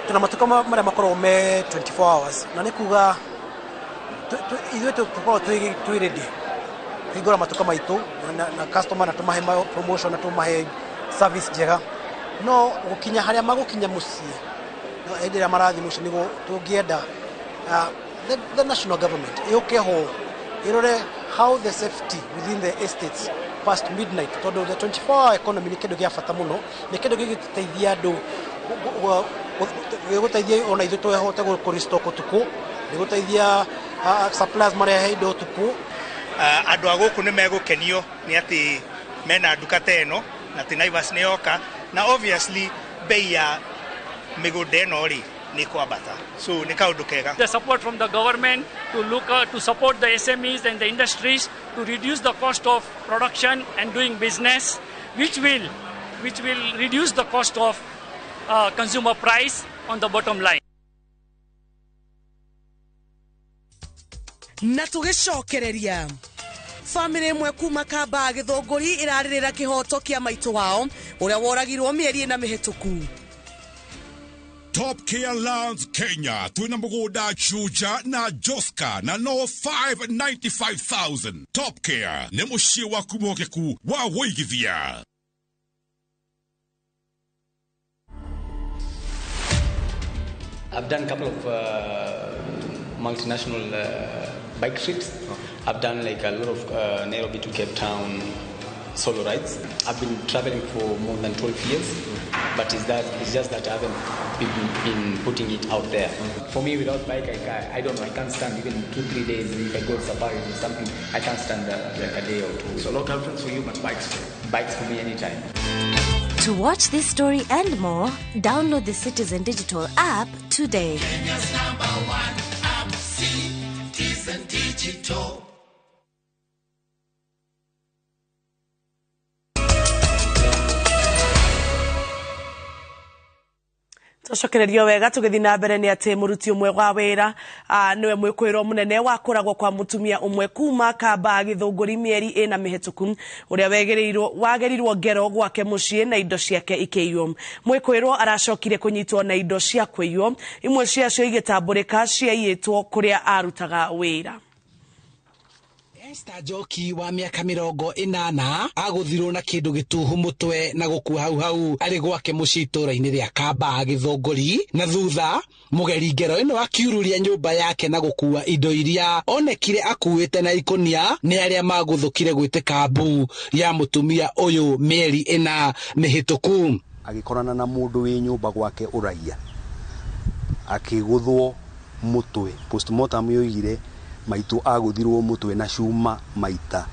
Tuna matuka marĩa makoragwo me 24 hours na nĩ kuga ithuĩ tũkoragwo twĩ ready kũhingũra matuka maitũ na customer na tũmahe promotion na tũmahe service njega, no gũkinya harĩa magũkinya mũciĩ hĩndĩ ĩrĩa marathiĩ mũciĩ nĩguo tũngĩenda the national government ĩũke ho ĩrore how the safety within the estates past midnight, tondũ the 24 hour economy nĩ kĩndũ gĩa bata mũno, nĩ kĩndũ gĩgũteithia andũ, gĩgũteithia ona ithuĩ tũhote kũrestock ũtukũ, nĩ gũteithia suppliers marehe indo ũtukũ. Andũ a gũkũ nĩ megũkenio nĩ atĩ mena nduka ta ĩno na atĩ Naivas nĩ yoka, na obviously bei ya mĩgũnda ĩno rĩ nĩ kwambata, so nĩ kaũndũ kega. The support from the government to look to support the SMEs and the industries to reduce the cost of production and doing business, which will reduce the cost of consumer price on the bottom line. Na tũgĩcokereria famĩlĩ ĩmwe kuma Kambaa Gĩthũngũri ĩrarĩrĩra kĩhoto kĩa maitũ wao Ũrĩa woragirwo mĩeri ĩna mĩhĩtũku. Top Care Lands Kenya twina mugunda Juja na Joska na no 595,000. Top Care nĩ mũciĩ waku mwokeku wa wũigithia. I've done a couple of multinational bike trips. I've done like a lot of Nairobi to Cape Town solo rides. I've been traveling for more than 12 years, but it's just that I haven't been putting it out there. For me, without bike, I don't know, I can't stand even 2-3 days. If I go to safari or something, I can't stand like a day or two. So no girlfriends for you, but bikes for you. Bikes for me anytime. To watch this story and more, download the Citizen Digital app today. Kenya's number one app, Citizen Digital. Tũcokererio wega tũgĩthiĩ na mbere nĩ atĩ mũruti ũmwe wa wĩra nĩwe mwĩkũĩrwo mũnene wa kũragwo kwa mũtumia ũmwe kuma Kamba Gĩthũngũri mĩeri ĩna mĩhĩtũku ũrĩa wagerirwo ngero gwake mũciĩ na indo ciake ikĩiywo. Mwĩkũĩrwo aracokire kũnyitwo na indo cia kũiywo, imwe ciacio igĩtambũrĩka ciaiyĩtwo kũrĩa arutaga wĩra. Esther Njoki wa mĩaka 80 agũthirwo na kĩndũ gĩtuhu mũtwe na gũkua hau hau arĩ gwake mũciĩ itũũra-inĩ rĩa Kamba Gĩthũngũri, na thutha mũgeri ngero ĩno akiururia nyũmba yake na gũkua indo iria onekire akuĩte na ikũnia nĩ arĩa magũthũkire gwĩtĩka mbu ya mũtumia ũyũ mĩeri 4 mĩhĩtũku. Agĩkorana na mũndũ wĩ nyũmba gwake ũraiya akĩgũthwo mũtwe, postmortem yoigire maitu agũthirwo mũtwe na cuma maita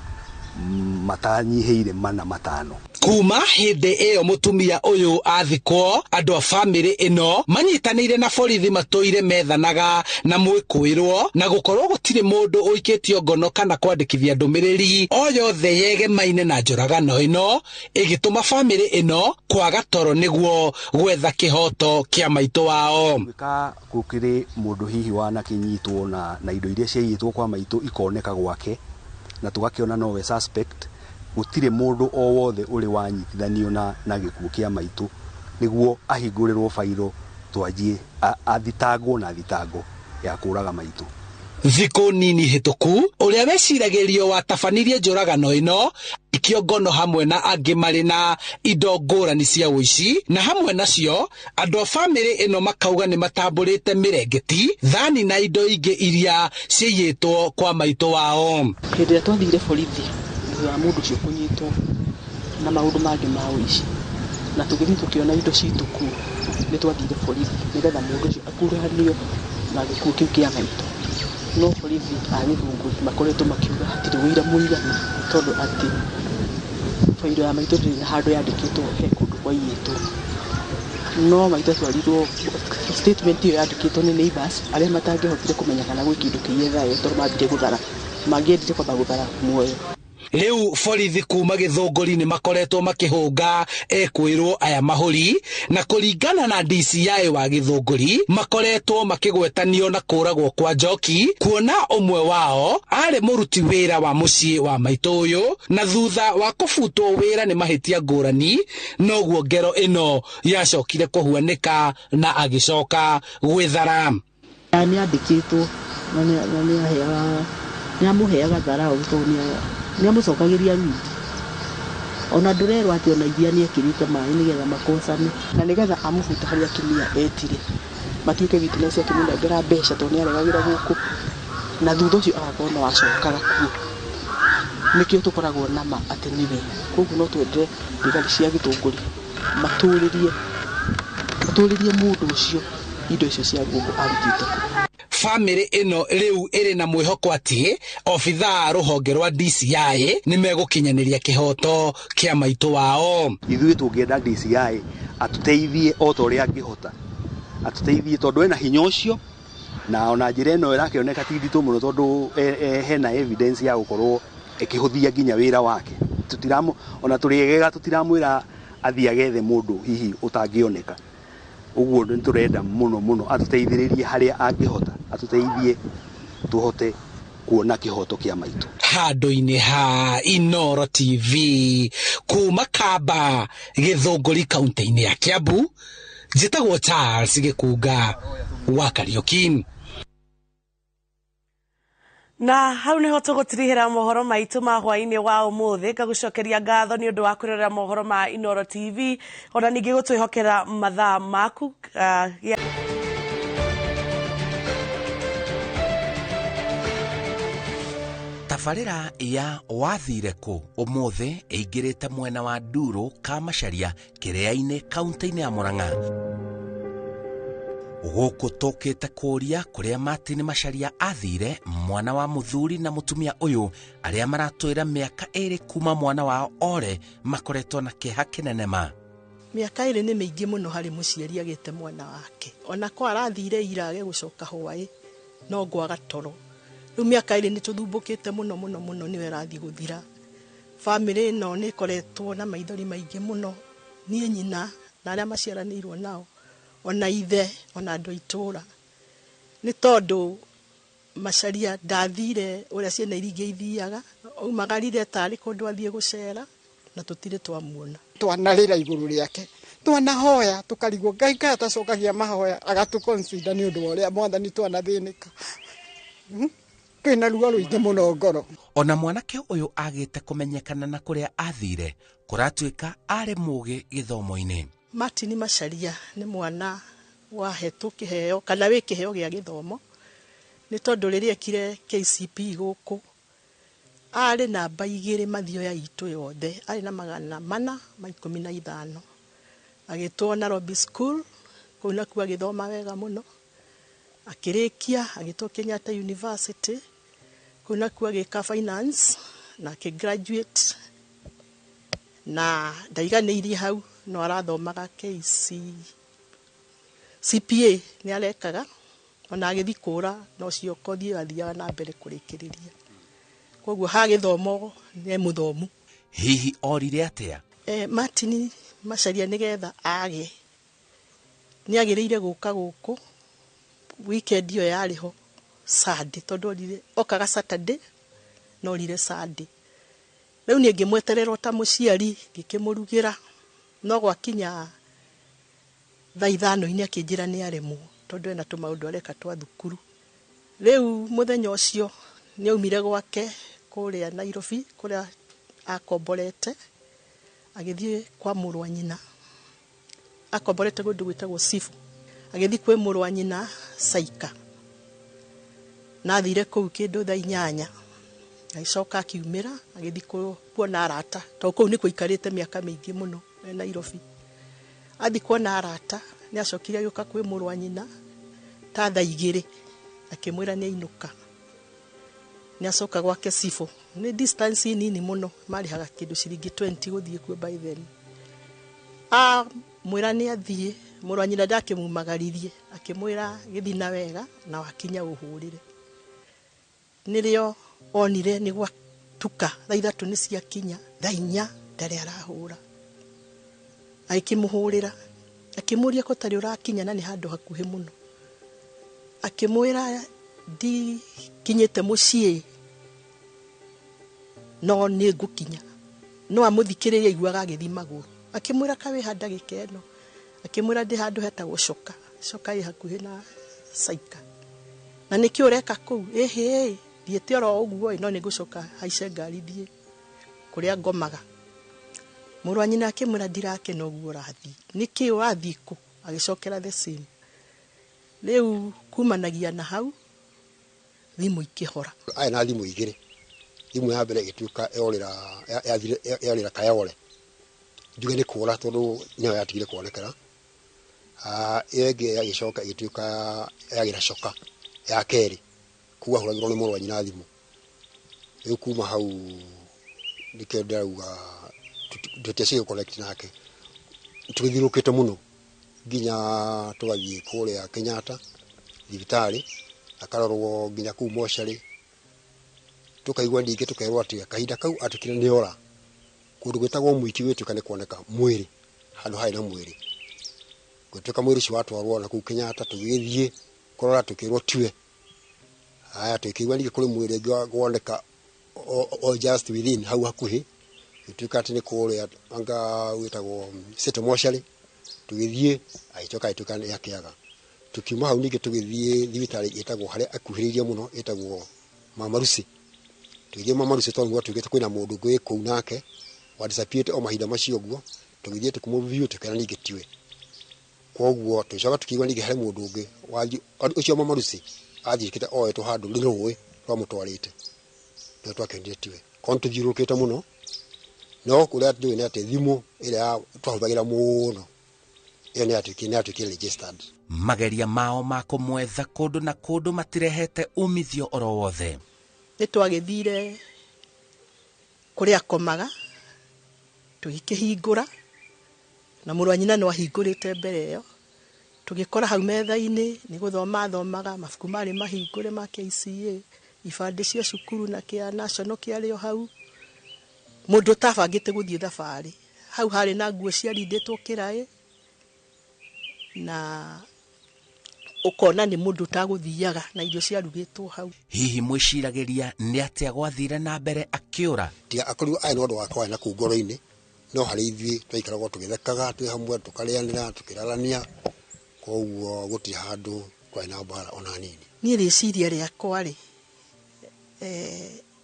matanyihĩire 4-5. Kuma hĩndĩ ĩyo mũtumia ũyũ athikwo, andũ a bamĩrĩ ĩno manyitanĩire na borithi matũire methanaga na mwĩkũĩrwo na gũkorwo gũtirĩ mũndũ ũikĩtio ngono kana kwandĩkithia ndũmĩrĩri o yothe yegemaine na njũragano ĩno ĩgĩtũma bamĩrĩ ĩno kwaga toro nĩguo gwetha kĩhoto kĩa maitũ wao. Gwĩka gũkĩrĩ mũndũ hihi wanakĩnyitwo na indo iria ciaiyĩtwo kwa maitũ ikoneka gwake na tũgakĩona nowe suspect, gũtirĩ mũndũ o wothe ũrĩ wanyitithanio na gĩkuũ kĩa maitũ nĩguo ahingũrĩrwo bairo twanjie athitangwo na thitango ya kũraga maitũ. Thikũ nini hĩtũku ũrĩa weciragĩrio watabanirie njũragano ĩno ikio ngono hamwe na angĩ marĩ na indo ngũrani cia ũici, na hamwe nacio andũ a bamĩrĩ ĩno makauga nĩ matambũrĩte mĩrengeti, thani na indo ingĩ iria ciaiyĩtwo kwa maitũ wao. Hĩndĩ ĩrĩa twathire borithi thutha wa mũndũ ũcio kũnyitwo na maũndũ mangĩ ma ũici, na tũgĩthiĩ tũkĩona indo citũ kuo, nĩ twathire borithi nĩgetha mũndũ ũcio akuruhanio na gĩkuũ kĩu kĩa maitũ. No borithi a Gĩthũngũri makoretwo makiuga hatirĩ ũira mũiganu tondũ atĩ bairo ya maitũ ndĩrĩ na handũ yandĩkĩtwo he kũndũ kwaiyĩtwo. No maitũ atwarirwo statement ĩyo yandĩkĩtwo nĩ neighbors arĩa matangĩhotire kũmenya kana gwĩ kĩndũ kĩiye thayũ tondũ mambire gũthara, mangĩendire kwamba gũthara muoyo. Rĩu borithi kuma Gĩthũngũri nĩ makoretwo makĩhũnga ekwĩrwo aya mahũri, na kũringana na DCI wa Gĩthũngũri makoretwo makĩgwetanio na kũragwo kwa Njoki, kuona ũmwe wao arĩ mũruti wĩra wa mũciĩ wa maitũ ũyũ, na thutha wa kũbutwo wĩra nĩ mahĩtia ngũrani noguo ngero ĩno yacokire kũhuanĩka na agĩcoka gwĩthara. Nĩ andĩkĩtwo na nĩ amũheaga tharau tondũ nĩamũcokagĩria rwingi, ona ndũrerwo atĩ ona iria nĩekĩrĩte maĩ nĩgetha makocane, na nĩgetha amũbute harĩa atumia etire matuĩke witness akĩmũnengera mbeca tondũ nĩaregagĩra gũkũ, na thutha ũcio agakorwo no acokaga kuo. Nĩkĩo tũkoragwo na ma atĩ nĩwe. Koguo no twende thigari cia Gĩthũngũri matũrĩrie mũndũ ũcio indo icio cia gũkũ arutĩte kũ. Bamĩrĩ ĩno rĩu ĩrĩ na mwĩhoko atĩ obithaa rũhonge rwa DCI nĩ megũkinyanĩria kĩhoto kĩa maitũ wao. Ithuĩ tũngĩenda DCI atũteithie o ta ũrĩa angĩhota, atũteithie tondũ ena hinya ũcio, na ona njĩra ĩno ĩrakĩoneka ti nditũ mũno tondũ hena evidence ya gũkorwo ĩkĩhũthia nginya wĩra wake. Ona tũrĩegega tũtiramwĩra athiĩ agethe mũndũ hihi ũtangĩoneka. Ũguo nĩ tũrenda mũno mũno atũteithĩrĩrie harĩa angĩhota, atũteithie tũhote kuona kĩhoto kĩa maitũ. Handũ-inĩ ha Inooro TV Kuma Kamba Githunguri kaunti-inĩ ya Kiambu, njĩtagwo Charles Gĩkunga wa Kariuki. Na hau niho tũgũtirihĩra mohoro maitũ ma hwaĩ-inĩ wa ũmũthĩ. Ngagũcokeria ngatho nĩ ũndũ wa kwĩrorera mohoro ma Inooro TV, ona ningĩ gũtwĩhokera mathaa maku. Tabarĩra ya wathire kũ ũmũthĩ ĩingĩrĩte mwena wa Nduro Kamacharia kĩrĩa-inĩ kaunti-inĩ ya Murang'a. Gũkũ tũkĩte kũria kũrĩa Martin Macharia athire, mwana wa mũthuri na mũtumia ũyũ arĩa maratwĩra mĩaka 2 kuma mwana wao ore makoretwo na kĩeha kĩnene ma. Mĩaka 2 nĩ mĩingĩ mũno harĩ mũciari agĩte mwana wake, ona ko arathire ira age gũcoka hwaĩ no ngwaga toro. Rĩu mĩaka 2 nĩ tũthumbũkĩte mũno mũno mũno, nĩwe ĩrathiĩ gũthira. Bamĩrĩ ĩno nĩ ĩkoretwo na maithori maingĩ mũno, niĩ nyina na arĩa maciaranĩirwo nao, ona ithe, ona andũ a itũũra, nĩ tondũ Macharia ndathire ũrĩa ciana iria ingĩ ithiaga, aumagarire tarĩ kũndũ athiĩ gũcera na tũtirĩ twamuona. Twanarĩra igũrũ rĩake, twanahoya tũkarigwo Ngai kaĩ atacokagia mahoya agatũ consider nĩ ũndũ wa ũrĩa Mwathani twanathĩnĩka. Twĩna ruo rũingĩ mũno ngoro. Ona mwanake ũyũ agĩte kũmenyekana na kũrĩa athire, kũratuĩka arĩ mũgĩ gĩthomo-inĩ. Martin Macharia nĩ mwana wahetwo kĩheo kana wĩ kĩheo gĩa gĩthomo, nĩ tondũ rĩrĩa ekire KCPE gũkũ arĩ namba 2 mathioya itũ yothe, arĩ na 415. Agĩtwo Nairobi School, kũu nakuo agĩthoma wega mũno, akĩrĩkia agĩtwo Kenyatta University, kũu nakuo agĩka finance na akĩgraduate, na ndaiganĩirie hau, no arathomaga CPA nĩ arekaga, ona agĩthiĩ kũra no cio kothi ĩyo athiaga na mbere kũrĩkĩrĩria. Koguo ha gĩthomo nĩ mũthomu. Hihi orire atĩa? Martin Macharia nĩgetha age nĩ agĩrĩire gũka gũkũ weekend ĩyo yarĩ ho Sunday, tondũ orire okaga Saturday no orire Sunday. Rĩu niĩ ngĩmweterera ta mũciari ngĩkĩmũrugĩra, no gwakinya thaa 5 akĩnjĩra nĩ aremwo tondũ ena tũmaũndũ areka twa thukuru. Rĩu mũthenya ũcio nĩ aumire gwake kũrĩa Nairobi kũrĩa akomborete, agĩthiĩ kwa mũrũ wa nyina. Akomborete kũndũ gwĩtagwo Sifu, agĩthiĩ kwĩ mũrũ wa nyina Saika, na athire kũu kĩndũ thaa 8, agĩcoka akiumĩra agĩthiĩ kuona arata, tondũ kũu nĩkuo aikarĩte mĩaka mĩingĩ mũno e Nairobi. Athiĩ kuona arata nĩ acokire agĩũka kwĩ mũrũ wa nyina ta thaa 2, akĩmwĩra nĩ ainũka. Nĩ acoka gwake Sifu, nĩ distance nini mũno, marĩhaga kĩndũ ciringi 20 gũthiĩ kuo by then. Amwĩra nĩ athiĩ, mũrũ wa nyina ndakĩmumagaririe, akĩmwĩra gĩthiĩ na wega na wakinya ũhũrĩre. Nĩrĩo onire nĩ gwatuka, thaa 3 nĩ ciakinya, thaa 4 ndarĩ arahũra. Agĩkĩmũhũrĩra, akĩmũria ko tarĩ ũrakinya na nĩ handũ hakuhĩ mũno. Akĩmwĩra ndikinyĩte mũciĩ no nĩ ngũkinya. No amũthikĩrĩrie aiguaga agĩthiĩ magũrũ. Akĩmwĩra ka wĩ ha ndagĩka ĩno, akĩmwĩra ndĩ handũ hetagwo Coka, Coka ĩ hakuhĩ na Saika. Na nĩkĩ ũreka kũu? Ĩhĩ, thiĩte oro ũguo ĩ, no nĩ ngũcoka haice ngari thiĩ kũrĩa ngomaga. Mũrũ wa nyina akĩmwĩra ndirakena ũguo ũrathiĩ, nĩkĩ ũrathiĩ kũ? Agĩcokera the same. Rĩu kumanagia na hau thimũ ikĩhora. Aya na thimũ 2, thimũ ya mbere ĩgĩtuĩka yorĩra Kayole, njuge nĩ kũra tondũ nĩyo yatigire kuonekera. Ĩyo ĩngĩ yagĩcoka ĩgĩtuĩka yagĩra Coka ya kerĩ, kũu ahũragĩrwo nĩ mũrũ wa nyina thimũ. Rĩu kuma hau nĩkĩo ndĩrauga tũtiacire connect nake, tũgĩthiũrũrũkĩte mũno nginya tũgathiĩ kũrĩa Kenyatta thibitarĩ, akarorwo nginya kũu mocarĩ, tũkaigua ningĩ tũkerwo atĩ kahinda kau atuĩkire nĩ ora kũndũ gwĩtagwo Mwiki, gwĩtuĩka nĩ kuoneka mwĩrĩ handũ harĩ na mwĩrĩ, gwĩtuĩka mwĩrĩ ũcio watwarwo na kũu Kenyatta, tũgĩthiĩ kũrora tũkĩrwo tiwe. Haya, tũkĩigua ningĩ kũrĩ mwĩrĩ ũngĩ woneka o just within hau hakuhĩ, Gĩtuĩka atĩ nĩ kũrĩa anga wĩtagwo City Mortuary, tũgĩthiĩ agĩcoka agĩtuĩka nĩ akĩaga. Tukiuma hau ningĩ tũgĩthiĩ thibitarĩ ĩtagwo harĩa akuhĩrĩirie mũno ĩtagwo Mama Lucy. Tũgĩthiĩ Mama Lucy tondũ gwatuĩkĩte kwĩna mũndũ ũngĩ wĩ kũu nake wa disappeared o mahinda macio ũguo, tũgĩthiĩ tũkĩmũ tũkĩona ningĩ tiwe. Koguo tũgĩcoka tũkĩigua ningĩ harĩ mũndũ ũngĩ ũcio Mama Lucy athiĩkĩte oetwo handũ nĩ rũĩ rwamũtwarĩte, no twakĩonire tiwe. Korwo nĩ tũthiũrũrũkĩte mũno, no kũrĩa njũĩ nĩ atĩ thimũ ĩrĩa twahũthagĩra mũno ĩyo nĩ yatuĩkire registered. Mageria mao ma kũmwetha kũndũ na kũndũ matirehete umithio oro wothe. Nĩ twagĩthire kũrĩa akomaga, tũgĩkĩhingũra, na mũrũ wa nyina no ahingũrĩte mbere ĩyo. Tũgĩkora hau metha-inĩ nĩ gũthoma athomaga, mabuku marĩ mahingũre ma KCA, ibandĩ cia cukuru na kĩa national kĩarĩ o hau. Mũndũ ũtabangĩte gũthiĩ thabarĩ, hau harĩ na nguo ciarindĩtwo kĩraĩ, na ũkona nĩ mũndũ ũtagũthiaga na irio ciarugĩtwo hau. Hihi mwĩciragĩria nĩ atĩa gwathire na mbere akĩũra? Tiga akorirwo arĩ na ũndũ wake warĩ na kũu ngoro-inĩ, no harĩ ithuĩ twaikaragwo tũgĩthekaga twĩ hamwe, tũkarĩanĩra, tũkĩrarania, koguo gũtirĩ handũ twarĩ na mbara ona nini. Niĩ rĩciria rĩakwa rĩ,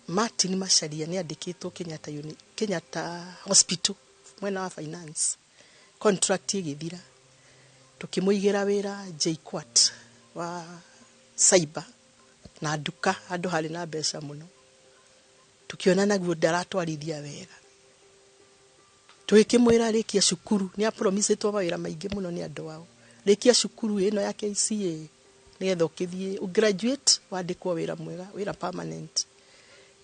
Martin Macharia nĩ andĩkĩtwo Kenyatta Hospital mwena wa finance, contract ĩgĩthira, tũkĩmũigĩra wĩra JKUAT wa cyber na nduka handũ harĩ na mbeca mũno, tũkĩona naguo ndaratwarithia wega. Tũgĩkĩmwĩra rĩkia cukuru, nĩ apromisĩtwo mawĩra maingĩ mũno nĩ andũ ao, rĩkia cukuru ĩno ya KCA nĩgetha ũkĩthiĩ ũgraduate wandĩkwo wĩra mwega, wĩra permanent.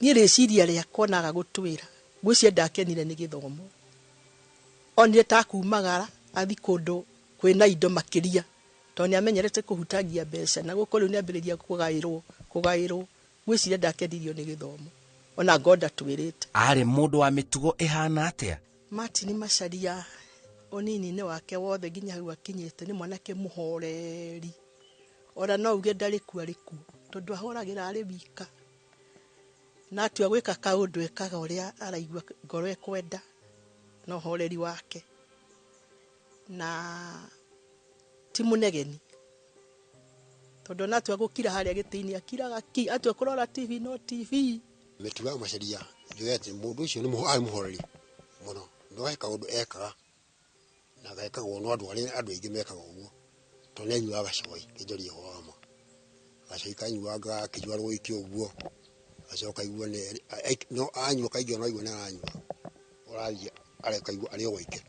Niĩ rĩciria rĩakwa naga gũtwĩra, ngwĩciria ndakenire nĩ gĩthomo, onire ta kumagara athi kũndũ kwĩna indo makĩria, tondũ nĩ amenyerete kũhutangia mbeca na gũkũ rĩu nĩ ambĩrĩria kũgaĩrwo. Ngwĩciria ndakenirio nĩ gĩthomo ona ngonda twĩrĩte. Arĩ mũndũ wa mĩtugo ĩhana atĩa? Martin Macharia ũnini-inĩ wake wothe nginya hau akinyĩte nĩ mwanake mũhoreri, ona no uge ndarĩ kuo arĩ kuo, tondũ ahoragĩra arĩ wika, na atua gwĩka kaũndũ ekaga ũrĩa araigua ngoro ĩkwenda na ũhoreri wake, na ti mũnegeni, tondũ ona atua gũkira harĩa gĩtĩ-inĩ akiraga ki, atua kũrora TV no TV. Mĩtugo ya Macharia njũĩ atĩ mũndũ ũcio nĩ arĩ mũhoreri mũno, no he kaũndũ ekaga na gekagwo no andũ arĩa andũ aingĩ mekaga ũguo, tondũ nĩ anyuaga gacoi kĩnjoria ũhoro wa ma, gacoi kanyuanga akĩnyua rũiki ũguo, gacoka aigua no anyua kaingĩ no aigua nĩ aranyua, ũrathiĩ arekaigua arĩ o gwike.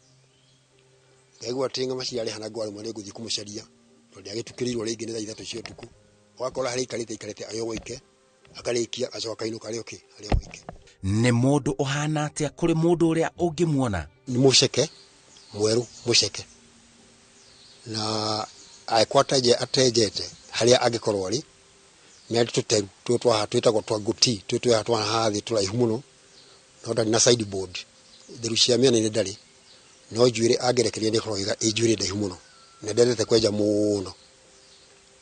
Ngaigua atĩ Macharia arĩ hana ngwa rĩmwe nĩ ngũthiĩ kũmũcaria, tondũ ndagĩtukĩrĩirwo rĩngĩ nĩ thaa 3 cia ũtukũ, ũgakora harĩa aikarĩte arĩ o gwike, akarĩkia agacoka akainũka arĩ o gwike. Nĩ mũndũ ũhana atĩa kũrĩ mũndũ ũrĩa ũngĩmuona? Nĩ mũceke mwerũ, mũceke, na angĩkorwo atenjete harĩa angĩkorwo arĩ, nĩ arĩ tũteru tũtũ twa twĩtagwo twa ngũti, tũtũ twa twa haha thĩ tũraihu mũno, no ndarĩ na sideboard, nderu cia mĩena-inĩ ndarĩ, no njuĩrĩ angĩrekereria nĩ ĩkoragwo ĩ njuĩrĩ ndaihu mũno, na ndendete kwenja mũno,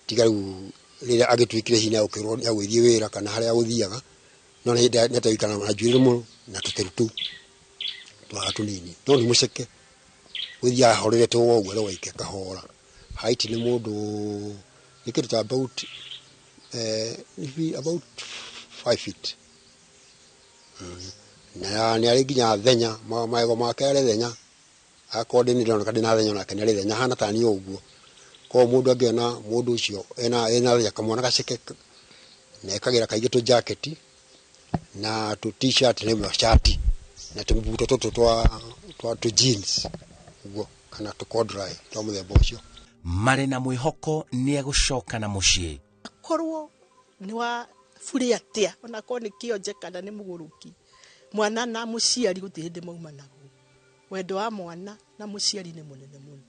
tiga rĩu rĩrĩa angĩtuĩkire hihi nĩ agũkĩrwo nĩ agũgĩthiĩ wĩra kana harĩa agũthiaga, no nĩ endete gũikara na njuĩrĩ mũno na tũteru tũu twaga tũnini, no nĩ mũceke gũthiaga ahorerete o ũguo arĩ waike kahora. Height nĩ mũndũ nĩ kĩndũ ta about about 5 feet, na nĩ arĩ nginya thenya, magego make arĩ thenya, akorwo ndĩ ndĩroneka ndĩna thenya onake nĩ arĩ thenya, ahana ta niĩ ũguo. Koguo mũndũ angĩona mũndũ ũcio ena thenya kamwana gaceke, na ekagĩra kaingĩ tũ jacket na tũ t-shirt na shati na tũmbuto tũtũ twa tũ jeans ũguo, kana tũ corduroy twa mũthemba ũcio. Marĩ na mwĩhoko nĩ egũcoka na mũciĩ. Akorwo nĩ wa burĩ atĩa, ona akorwo nĩ kĩonje kana nĩ mũgũrũki, mwana na mũciari gũtirĩ hĩndĩ maumanagwo. Wendo wa mwana na mũciari nĩ mũnene mũno.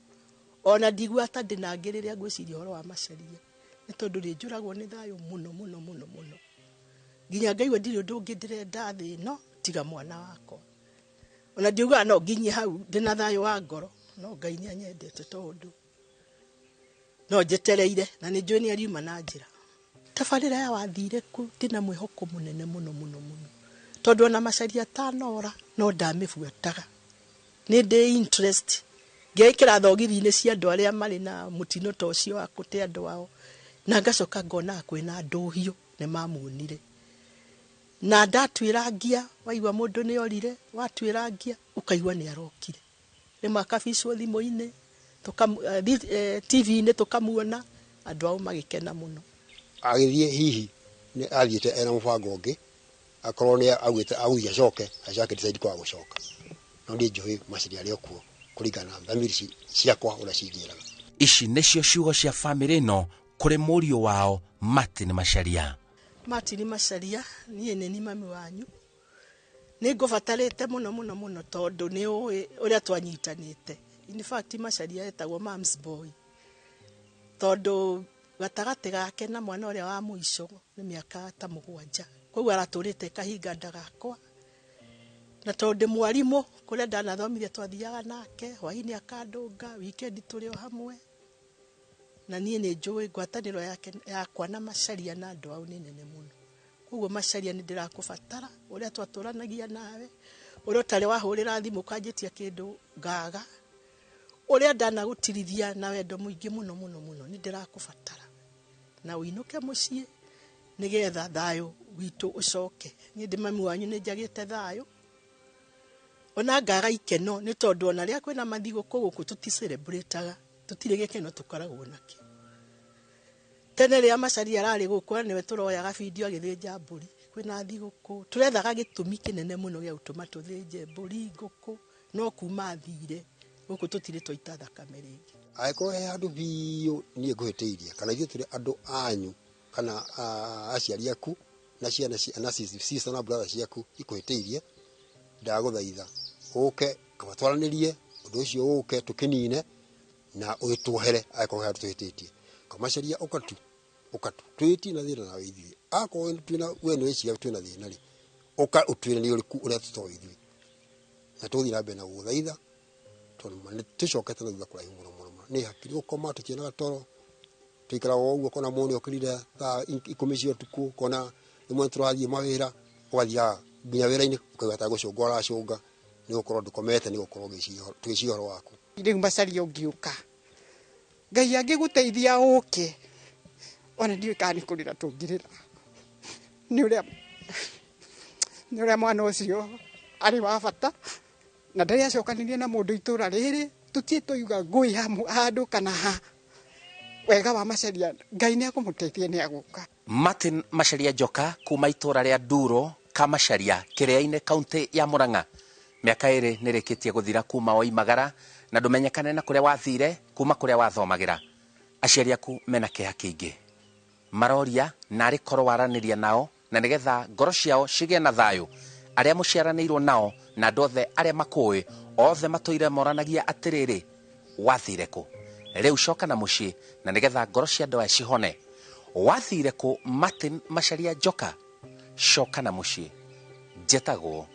Ona ndigua ta ndĩna ngĩ rĩrĩa ngwĩciria ũhoro wa Macharia, nĩ tondũ nĩ njũragwo nĩ thayũ mũno mũno mũno mũno, nginya ngaigua ndirĩ ũndũ ũngĩ ndĩrenda thĩ ĩno tiga mwana wakwa. Ona ndiugaga no nginye hau ndĩna thayũ wa ngoro, no Ngai nĩ anyendete tondũ no njetereire na nĩ njũĩ nĩ ariuma na njĩra. Tabarĩra ya wathire kũ ndĩna mwĩhoko mũnene mũno mũno mũno, Tondũ ona Macharia atanora no ndamĩbuataga. Nĩ ndĩ interest ngeĩkĩra thogithi-inĩ cia andũ arĩa marĩ na mũtino ta ũcio wa gũte andũ ao, na ngacoka ngona kwĩna ndũhiũ nĩ mamuonire. Na ndatuĩrangia, waigua mũndũ nĩ orire, watuĩrangia ũkaigua nĩ arokire. Rĩmwe akabicwo thimũ-inĩ, TV-inĩ tũkamuona, andũ ao magĩkena mũno. Agĩthiĩ hihi nĩ athiĩte ena mũbango ũngĩ, akorwo nĩ augĩte agũthiĩ acoke, acoke decide kwaga gũcoka. No niĩ njũĩ Macharia arĩ o kuo kũringana na thamiri ciakwa ũrĩa cinjĩraga. Ici nĩcio ciugo cia bamĩrĩ ĩno kũrĩ mũriũ wao Martin Macharia. Martin Macharia, niĩ nĩ ni mami wanyu. Nĩ ngũbatarĩte mũno mũno mũno tondũ nĩ ũĩ ũrĩa twanyitanĩte. In fact Macharia etagwo mom's boy. Tondũ gatagatĩ gake na mwana ũrĩa wa mũico nĩ mĩaka ta 7. Koguo aratũrĩte kahinga nda gakwa. Na tondũ ndĩ mwarimũ kũrĩa ndanathomithia twathiaga nake, hwaĩ-inĩ akandũnga, weekend tũrĩ o hamwe. Na niĩ nĩ njũĩ ngwatanĩro yake yakwa na Macharia na andũ ao nĩ nene mũno. Koguo Macharia nĩ ndĩrakũbatara, ũrĩa twatũranagia nawe, ũrĩa ũtarĩ wahũrĩra thimũ ũkanjĩtia kĩndũ ngaga, ũrĩa ndanagũtirithia na wendo mũingĩ mũno mũno mũno, nĩ ndĩrakũbatara. Na ũinũke mũciĩ nĩgetha thayũ witũ ũcoke. Niĩ ndĩ mami wanyu nĩ njagĩte thayũ. Ona ngaga ikeno nĩ tondũ ona rĩrĩa kwĩna mathigũkũ gũkũ tũticelebrataga, tũtirĩ gĩkeno tũkoragwo nakĩo. Tene rĩrĩa Macharia ararĩ gũkũ nĩwe tũroyaga bindio agĩthĩnja mbũri, kwĩna thigũkũ, tũrethaga gĩtũmi kĩnene mũno gĩa gũtũma tũthĩnje mbũri, ngũkũ, no kuma athire gũkũ tũtirĩ twaita thakame rĩngĩ. Angĩkorwo he handũ biũ niĩ ngũhĩtĩirie, kana ithuĩ tũrĩ andũ anyu, kana aciari aku na ciana na sister na brother ciaku ikũhĩtĩirie, ndagũthaitha ũke kaba twaranĩrie ũndũ ũcio, ũke tũkĩnine na ũgĩtuohere angĩkorwo he handũ tũhĩtĩtie. Macharia ũka tu twĩtie na thĩna nawe ithuĩ. Akorwo twĩna we nĩ wĩciria twĩna thĩna rĩ, ũka ũtwĩre nĩ ũrĩkũ ũrĩa tũtoĩ ithuĩ. Na tũgũthiĩ na mbere na gũgũthaitha tondũ ma nĩ tũcokete na thutha kũraihu mũno mũno mũno. Nĩ hakiri gũkoma tũtionaga toro, tũikaraga o ũguo, ũkona mũndũ nĩokĩrire thaa 10 cia ũtukũ, ũkona rĩmwe tũrathiĩ mawĩra, ũgathiaga nginya wĩra-inĩ ũkaigua ta gũcũnga ũracũnga, nĩ gũkorwo ndũkomete, nĩ gũkorwo tũgĩciria ũhoro waku. Rĩu Macharia ũngĩũka, Ngai angĩgũteithia ũke, ona ndiũĩ kana nĩ kũrĩra tũngĩrĩra. Nĩ ũrĩa mwana ũcio arĩ wa bata, na ndarĩ acokanĩria na mũndũ itũra rĩrĩ, tũtirĩ twauga ngũĩ handũ kana ha. Wega wa Macharia, Ngai nĩ akũmũteithia nĩ agũka. Martin Macharia Njoka kuma itũra rĩa Nduro Kamacharia Kĩrĩa-inĩ kaunti ya Murang'a. Mĩaka 2 nĩ ĩrĩkĩtie gũthira kuma woimagara na ndũmenyekane na kũrĩa wathire kuma kũrĩa wathomagĩra. Aciari aku mena kĩeha kĩingĩ, maroria narĩ korwo waranĩria nao na nĩgetha ngoro ciao cigĩe na thayũ. Arĩa mũciaranĩirwo nao na andũ othe arĩa makũĩ othe matũire moranagia atĩrĩrĩ, wathire kũ? Rĩu coka na mũciĩ na nĩgetha ngoro cia andũ aya cihone. Wathire kũ Martin Macharia Njoka? Coka na mũciĩ. Njetagwo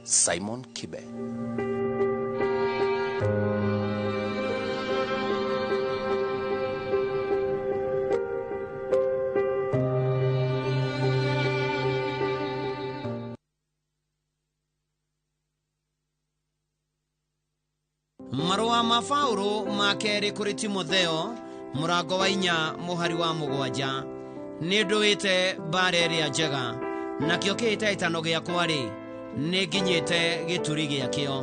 Simon Kibe. Marũa ma Paũlũ ma kerĩ kũrĩ Timotheo mũrango wa 4 mũhari wa 7. Nĩ ndũĩte mbara ĩrĩa njega, nakĩo kĩhĩtahĩtano gĩakwa-rĩ, nĩ nginyĩte gĩturi gĩakĩo.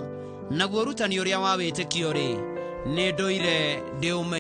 Naguo ũrutani ũrĩa wa wĩtĩkio-rĩ, nĩ ndũire ndĩũmenye.